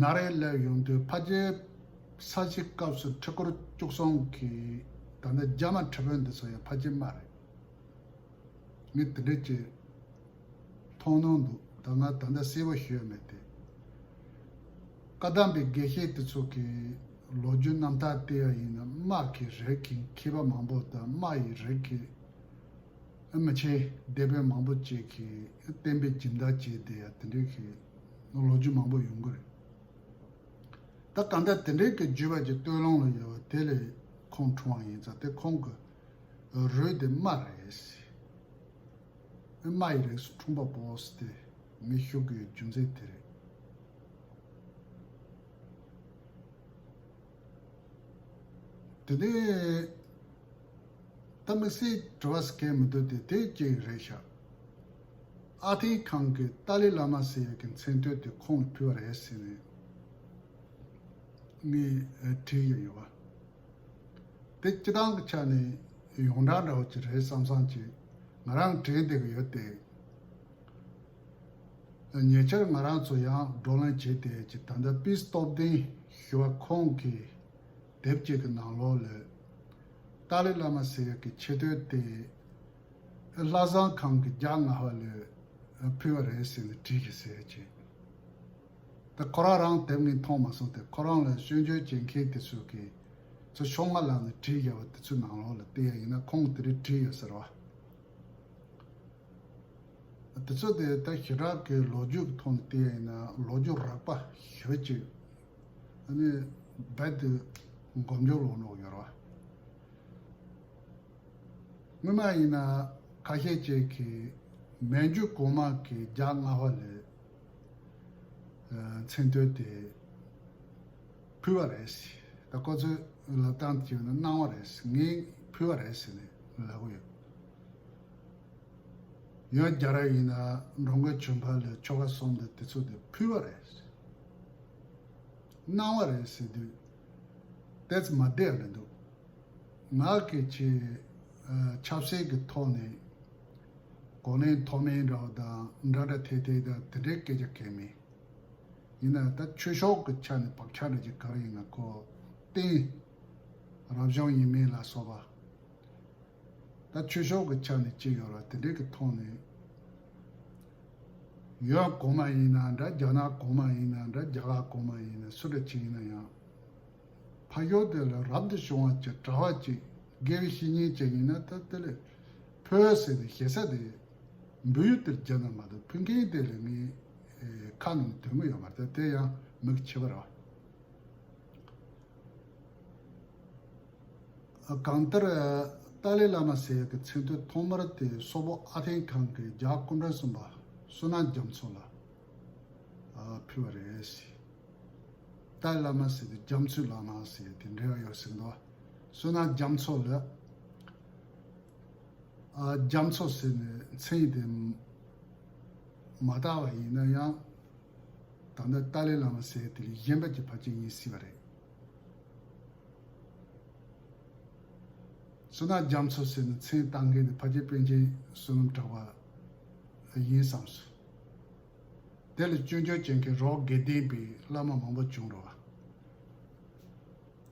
ནཱ་རེ་སླེབས་ཡོང་དུས་ཕལ་ཆེར་ས་གཞི་སྐབས་སུ་ཁྲི་སྐོར་བཅུ་གསུམ་གྱི་ད་ལྟ་རྒྱ་མ་ཁྲི་དཔོན་འདི་ཚོ་ཡང་ཕལ་ཆེར་མ་རེད། ངས་དེ་འདྲ་ཅིག་མཐོང་སྣང་འདུག་ད་ང་ད་ལྟ་གསལ་པོ་ཤེས་ཡོད་མེད་དེ། བཀའ་གདམས་པའི་དགེ་བཤེས་དེ་ཚོ་གི་ལོ་རྒྱུས་རྣམ་ཐར་བལྟས་ཡ་ཡིན་ན་དམག་གི་རིགས་ཀྱི་མཁས་པ་མང་པོ་དང་དམག་ཡི་རིགས་ཀྱི་མི་ཆེན་སྡེ་དཔོན་མང་པོ་ཅིག་གིས་བསྟན་པའི་སྦྱིན་བདག་བྱས་བསྡད་ཡ་དེ་འདྲའི་གི་ལོ་རྒྱུས་མང་པོ་ཡོང་གི་རེད། ད་གང་ལྟར་དེ་འདྲའི་གི་བརྒྱུད་པ་ཅིག་སྟོད་ལུང་ལ་ཡོད་པ་དེ་ལས་ཁོང་འཁྲུངས་པ་ཡིན་ཙང་དེ་ཁོང་གི་རུས་དེ་རྨ་རེད། རྨ་ཡི་རིགས་སུ་འཁྲུངས་པ་པོ་ཟེར་ཏེ་ངས་ཞུ་དགོས་རྒྱུ་མཚན་དེ་རེད། དེ་ནས་ད་དམིགས་བསལ་དྲི་བ་ཟེར་མཁན་མི་འདུག་དེ་དེ་གཅིག་རེད་ཤག་ཨ་ཐེན་ཁང་གི་ཏཱ་ལའི་བླ་མ་ཟེར་ཡག་གི་མཚན་བསྟོད་དེ་ཁོང་ལ་ཕུལ་བ་རེད་ཟེར་ནས་ངས་དྲིས་ཡོད་ཡོད་པ། དེ་སྤྱི་བཏང་གི་ཆ་ནས་ཡོངས་གྲགས་འདྲ་བོ་ཅིག་རེད་བསམ་བསམ་ཅིག་ང་རང་དྲན་བསྡད་ཀྱི་ཡོད་དེ། ཉེ་ཆར་ང་རང་ཚོ་ཡང་བགྲོ་གླེང་བྱས་ཏེ་ཅིག་ད་ལྟ་པིས་སྟོབས་ལྡན་ཞུ་བ་ཁོང་གི་དེབ་ཅིག་གི་ནང་ལོགས་ལ་ཏཱ་ལའི་བླ་མ་ཟེར་ཡག་གི་ཆེ་བསྟོད་དེ་ལྷ་བཟང་ཁང་གི་རྒྱ་མངའ་བ་ལ་ཕུལ་བ་རེད་ཟེར་ནས་བྲིས་ཀྱི་ཟེར་ཅིག་ད་ཁོ་རང་རང་དེབ་ངས་མཐོང་མ་སོང་སྟེ། ཁོ་རང་ལ་སྐྱོན་བརྗོད་བྱེད་མཁན་དེ་ཚོ་གིས་ཚོ་ཤོག་ངག་བླངས་ནས་བྲིས་བཞག་པ་དེ་ཚོའི་ནང་ལོགས་ལ་བལྟས་ཡ་ཡིན་ན་ཁོང་དེ་རིང་བྲིས་ཡོད་ཟེར་བ། དེ་ཚོ་དེ་ད་ཞེ་དྲག་གི་ལོ་རྒྱུས་ཀྱི་ཐོག་ནས་བལྟས་ཡ་ཡིན་ན་ལོ་རྒྱུས་རགས་པ་ཞེ་པོ་ཅིག་ཨ་ནི་རྦད་དེ་མགོ་མཇུག་ལོག་འགྲོ་ཡོད་རེད་བ། སྔོན་མ་ཡིན་ན་ཁ་ཤས་ཅིག་གིས་མན་ཇུ་གོང་མ་གི་རྒྱ་མངའ་བ་ལ་མཚན་བསྟོད་དེ་ཕུལ་བ་རེད་ཟེར། ད་ཁོ་ཚོས་ལབ་སྟངས་བྱས་ན་གནང་བ་རེད་ཟེར། ངས་ཕུལ་བ་རེད་ཟེར་ནས་ལབ་གི་ཡོད། ཡང་རྒྱ་ར་ཡིན་ན་འགྲོ་མགོན་ཆོས་འཕེལ་ལ་ཆོལ་ཁ་གསུམ་དང་དེ་ཚོ་དེ་ཕུལ་བ་རེད་ཟེར། གནང་བ་རེད་ཟེར་དུས་ཏོག་ཙམ་མ་བདེ་བ་འདུག་ང་གི་ཆེ་ཆབ་སྲིད་ཀྱི་ཐོག་ནས་གོ་གནས་མཐོ་དམན་འདྲ་བ་དང་འདྲ་འདྲ་ཐད་ཐད་དང་དེ་འདྲའི་སྐད་ཆ་གང་མེད། ཡིན་ན་ད་ཆོས་ཕྱོགས་ཀྱི་ཆ་ནས་བག་ཆགས་འདྲ་ཅིག་ག་རེ་ཡིན་ན་ཁོ་རྟེན་རབ་བྱུང་ཡིན་མིན་ལ་སོགས་པ། ད་ཆོས་ཕྱོགས་ཀྱི་ཆ་ནས་ཅི་ཡོད་ར་དེ་འདྲའི་གི་ཐོག་ནས། ཡོན་གོང་མ་ཡིན་ན་འདྲ། རྒྱ་ནག་གོང་མ་ཡིན་ན་འདྲ། རྒྱ་གར་གོང་མ་ཡིན་ན་སུ་འདྲ་ཅིག་ཡིན་ན་ཡང་། ཕ་ཡུལ་དེ་ལ་རབ་ཏུ་བྱུང་བ་ཅིག་གྲྭ་བ་ཅིག་དགེ་བའི་བཤེས་གཉེན་ཅིག་ཡིན་ན་ད་དེ་ལ་ཕུལ་ཟེར་ནས་ཞེ་ས་དེ་འབུལ་ཡུལ་དེར་བརྒྱབ་ན་མ་གཏོགས་ཕུལ་མཁན་དེ་ལ་ངས་ཁ་ནང་དོན་གི་ཡོད་མ་རེད། ད་དེ་ཡང་མི་གི་ཆེ་བ་རེད་བ། གང་ལྟར་ཏཱ་ལའི་བླ་མ་ཟེར་ཡག་གི་མཚན་བསྟོད་ཐོག་མར་དེ་སོག་པོ་ཨ་ཐེན་ཁང་གི་རྒྱལ་བ་སྐུ་ཕྲེང་གསུམ་པ་བསོད་ནམས་རྒྱ་མཚོ་ལ་ཕུལ་བ་རེད། ཏཱ་ལའི་བླ་མ་ཟེར་དུས་རྒྱ་མཚོའི་བླ་མ་ཟེར་དེ་འབྲེལ་བ་ཡོད་ཟེར་འདུག་བསོད་ནམས་རྒྱ་མཚོ་ལ་རྒྱ་མཚོ་ཟེར་ནས་མཚན་དེ་མ་བཏགས་པ་ཡིན་ན་ཡང་། ད་ལྟ་ཏཱ་ལའི་བླ་མ་ཟེར་དེ་ལས་གཞན་པ་ཅིག་ཕལ་ཆེར་ཡིན་སྲིད་པ་རེད། བསོད་ནམས་རྒྱ་མཚོ་ཟེར་ནས་མཚན་བཏགས་མཁན་དེ་ཕལ་ཆེར་པཎ་ཆེན་བསོད་ནམས་གྲགས་པ་ཡིན་བསམས་སོང་། དེ་ལ་སྐྱོན་བརྗོད་བྱེད་མཁན་རོགས་དགེ་ལྡན་པའི་བླ་མ་མང་པོ་བྱུང་རོགས།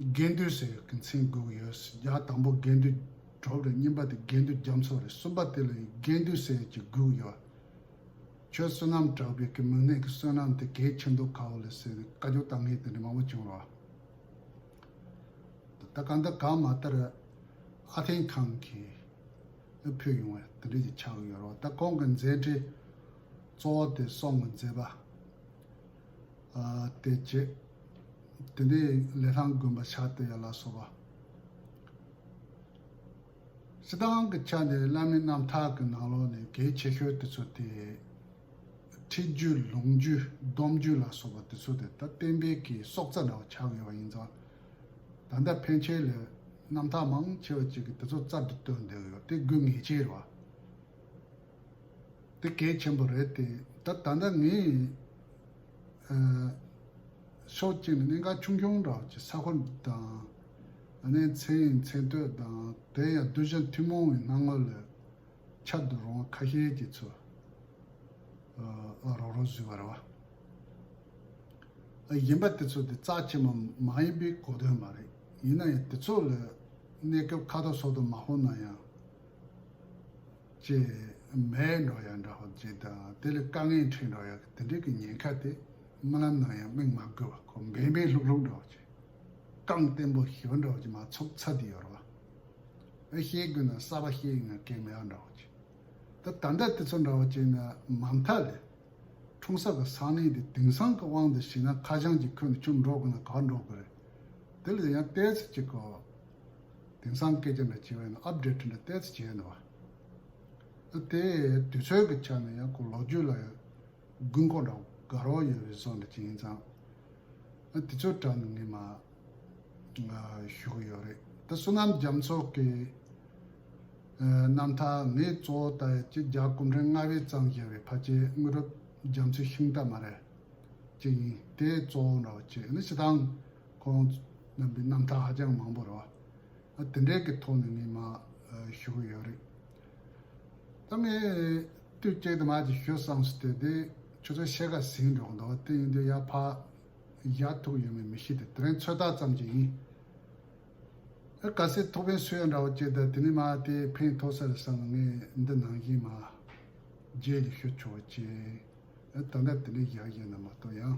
དགེ་འདུན་ཟེར་གྱི་མཚན་དགོས་ཀྱི་ཡོད། ཡ་དང་པོ་དགེ་འདུན་གྲུབ་རེད། གཉིས་པ་དེ་དགེ་འདུན་རྒྱ་མཚོ་རེད། གསུམ་པ་དེ་ལ་དགེ་འདུན་ཟེར་གྱི་དགོས་ཀྱི་ཡོད། ཁྱོད་བསོད་ནམས་གྲགས་པའི་གི་མིང་གནས་ཀྱི་བསོད་ནམས་དེ་གལ་ཆེ་མདོག་ཁ་བོ་ལ་ཟེར་ནས་བཀའ་བཀྱོན་བཏང་མཁན་དེ་འདྲ་མང་པོ་བྱུང་རོགས། ད་གང་ལྟར་གང་མ་ལྟར་ཨ་ཐེན་ཁང་གིས་ཕུལ་ཡོང་བ་དེ་འདྲ་ཅིག་ཆགས་ཀྱི་ཡོད་རེད་བ། ད་ཁོང་གི་མཛད་འཕྲིན་གཙོ་བོ་དེ་གསུང་གི་མཛད་པ། ཨ་དེ་བྱས། དེ་ནས་ལི་ཐང་དགོན་པ་ཕྱག་བཏབ་ཡ་ལ་སོགས་པ། སྤྱི་བཏང་གི་ཆ་ནས་བླ་མའི་རྣམ་ཐར་གྱི་ནང་ལོགས་ནས་གལ་ཆེ་ཤོས་དེ་ཚོ་དེ། ཁྲིད་རྒྱུད་ལུང་རྒྱུད་སྡོམ་རྒྱུད་ལ་སོགས་པ་དེ་ཚོ་དེ་ད་བསྟན་པའི་གི་སྲོག་རྩ་འདྲ་བ་ཆགས་ཡོད་པ་ཡིན་ཙང་། ད་ལྟ་ཕན་ཆད་ལ་རྣམ་ཐར་མང་ཆེ་བ་ཅིག་གིས་དེ་ཚོ་རྩལ་དུ་བཏོན་བསྡད་ཡོད། དེ་དགོས་ངེས་ཅན་རེད་བ། དེ་གལ་ཆེན་པོ་རེད་དེ། ད་ད་ལྟ་ངས་ཨ་ཕྱོགས་གཅིག་ནས་གནད་འགག་ཆུང་ཆུང་འདྲ་བོ་ཅིག་ས་ཁོངས་དང་། ཨ་ནི་མཚན་ཡིན་མཚན་བསྟོད་དང་། དེ་ཡང་གདུལ་བྱ་ཐུན་མོང་བའི་སྣང་ངོ་ལ་ཁྱབ་ཏུ་རུང་བ་ཁ་ཤས་ཀྱི་ཚུལ་ཨ་རོགས་རོགས་བཟོས་པ་རེད་བ། ཨ་ཡིན་པ་དེ་ཚོ་དེ་རྩ་ཆེན་པོ་མ་ཡིན་པའི་གོ་དོན་མ་རེད། ཡིན་ན་ཡང་དེ་ཚོ་ལ་གནས་སྐབས་ཁ་དོག་སོགས་དུ་མ་ཧོ་ན་ཡང་། ཅེས་མེད་འགྲོ་ཡ་འདྲ་བོ་ཅིག་དང་། དེ་ལ་དཀའ་ངལ་འཕྲད་འགྲོ་ཡ་དེ་འདྲའི་གི་ཉེན་ཁ་དེ་རྨི་ལམ་ནང་ཡང་རྨིས་མ་དགོས་པ། ཁོ་འབེན་པའི་ལྷུག་ལྷུག་འདྲ་བོ་ཅིག་རྐང་བརྟན་པོ་ཞེ་པོ་འདྲ་བོ་ཅིག་མར་ཚུགས་ཚར་དེ་ཡོད་རེད་བ། ཨེ་ཤེས་དགོས་ན་གསར་པ་ཤེས་ཡིན་ན་གལ་མེད་པ་འདྲ་བོ་ཅིག་ད་ད་ལྟ་དེ་ཚོ་འདྲ་བོ་ཅིག་ན་མ་མཐའ་ལས། འཁྲུངས་ས་གི་ས་གནས་དེ་དེང་སང་གི་དབང་དུ་བྱས་ན་ཁ་བྱང་གི་ཁོད་ནས་ཅུང་འགྲོ་དགོས་ན་ག་འགྲོ་དགོས་རེད། དེ་ལ་ཡང་ཏོག་ཙམ་ཅིག་གོ། དེང་སང་སྐད་ཆ་འདྲ་བྱས་པ་ཡིན་ན་ཨབ་ཌེ་ཊི་འདྲ་ཏོག་ཙམ་བྱས་ཡོད་ན་བ། དེ་དུས་ཚོད་ཀྱི་ཆ་ནས་ཡང་ཁོ་ལོ་རྒྱུས་ལ་ཡང་དགོས་མཁོ་འདྲ་དགའ་རོགས་ཡོད་པའི་བཟོ་འདྲ་ཅིག་ཡིན་ཙང་། དེ་ཚོའི་གྲས་ནས་ངས་མ་ཞུ་གི་ཡོད་རེད། ད་བསོད་ནམས་རྒྱ་མཚོ་གི་རྣམ་ཐར་ངས་གཙོ་བོ་ལྟ་ཡ་ཅིག་རྒྱ་གུང་ཁྲན་ལྔ་པས་བརྩམས་བཞག་པའི་ཕལ་ཆེར་དངོས་གྲུབ་རྒྱ་མཚོའི་ཤིང་རྟ་མ་རེད་ཅིག་ཡིན། དེ་གཙོ་བོ་འདྲ་བོ་བྱས་ནས་སྤྱིར་བཏང་ཁོང་རྣམ་པའི་རྣམ་ཐར་ཧ་ཅང་མང་པོ་རེད་བ། དེ་འདྲའི་གི་ཐོག་ནས་ངས་མ་ཞུ་གི་ཡོད་རེད། ད་ངས་དུས་གཅིག་ཏུ་མ་ཅིག་ཞུ་བསམ་སོང་། དེ་དེ་ཁྱོད་ཚོ་ཤེས་ག་ཟིན་འགྲོ་གི་འདུག་དེ་ཡིན་དུས་ཡར་ཕར་བཞག་ཐུབ་ཡོད་མེད་མི་ཤེས་ཏེ། དེ་རིང་ཚོད་ལྟ་ཙམ་ཅིག་ཡིན། ཨ་གལ་སྲིད་ཐུགས་ཕན་གསོས་འདྲ་བོ་བྱས། ད་དེ་ནས་མ་དེ་ཕན་ཐོགས་ས་རེད་བསམ་ནས་ངས་འདི་ནང་བཞིན་མ་རྗེས་ལ་ཞུ་ཆོག་བྱས། ཨ་ད་ལྟ་དེ་འདྲ་བཞག་བཞག་ན་མ་གཏོགས་ཡང་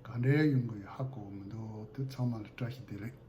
ག་འདྲའི་ཡོང་གི་ཡོད་ཧ་གོ་གི་མི་འདུག་དེ་ཚང་མ་ལ་བཀྲ་ཤིས་བདེ་ལེགས།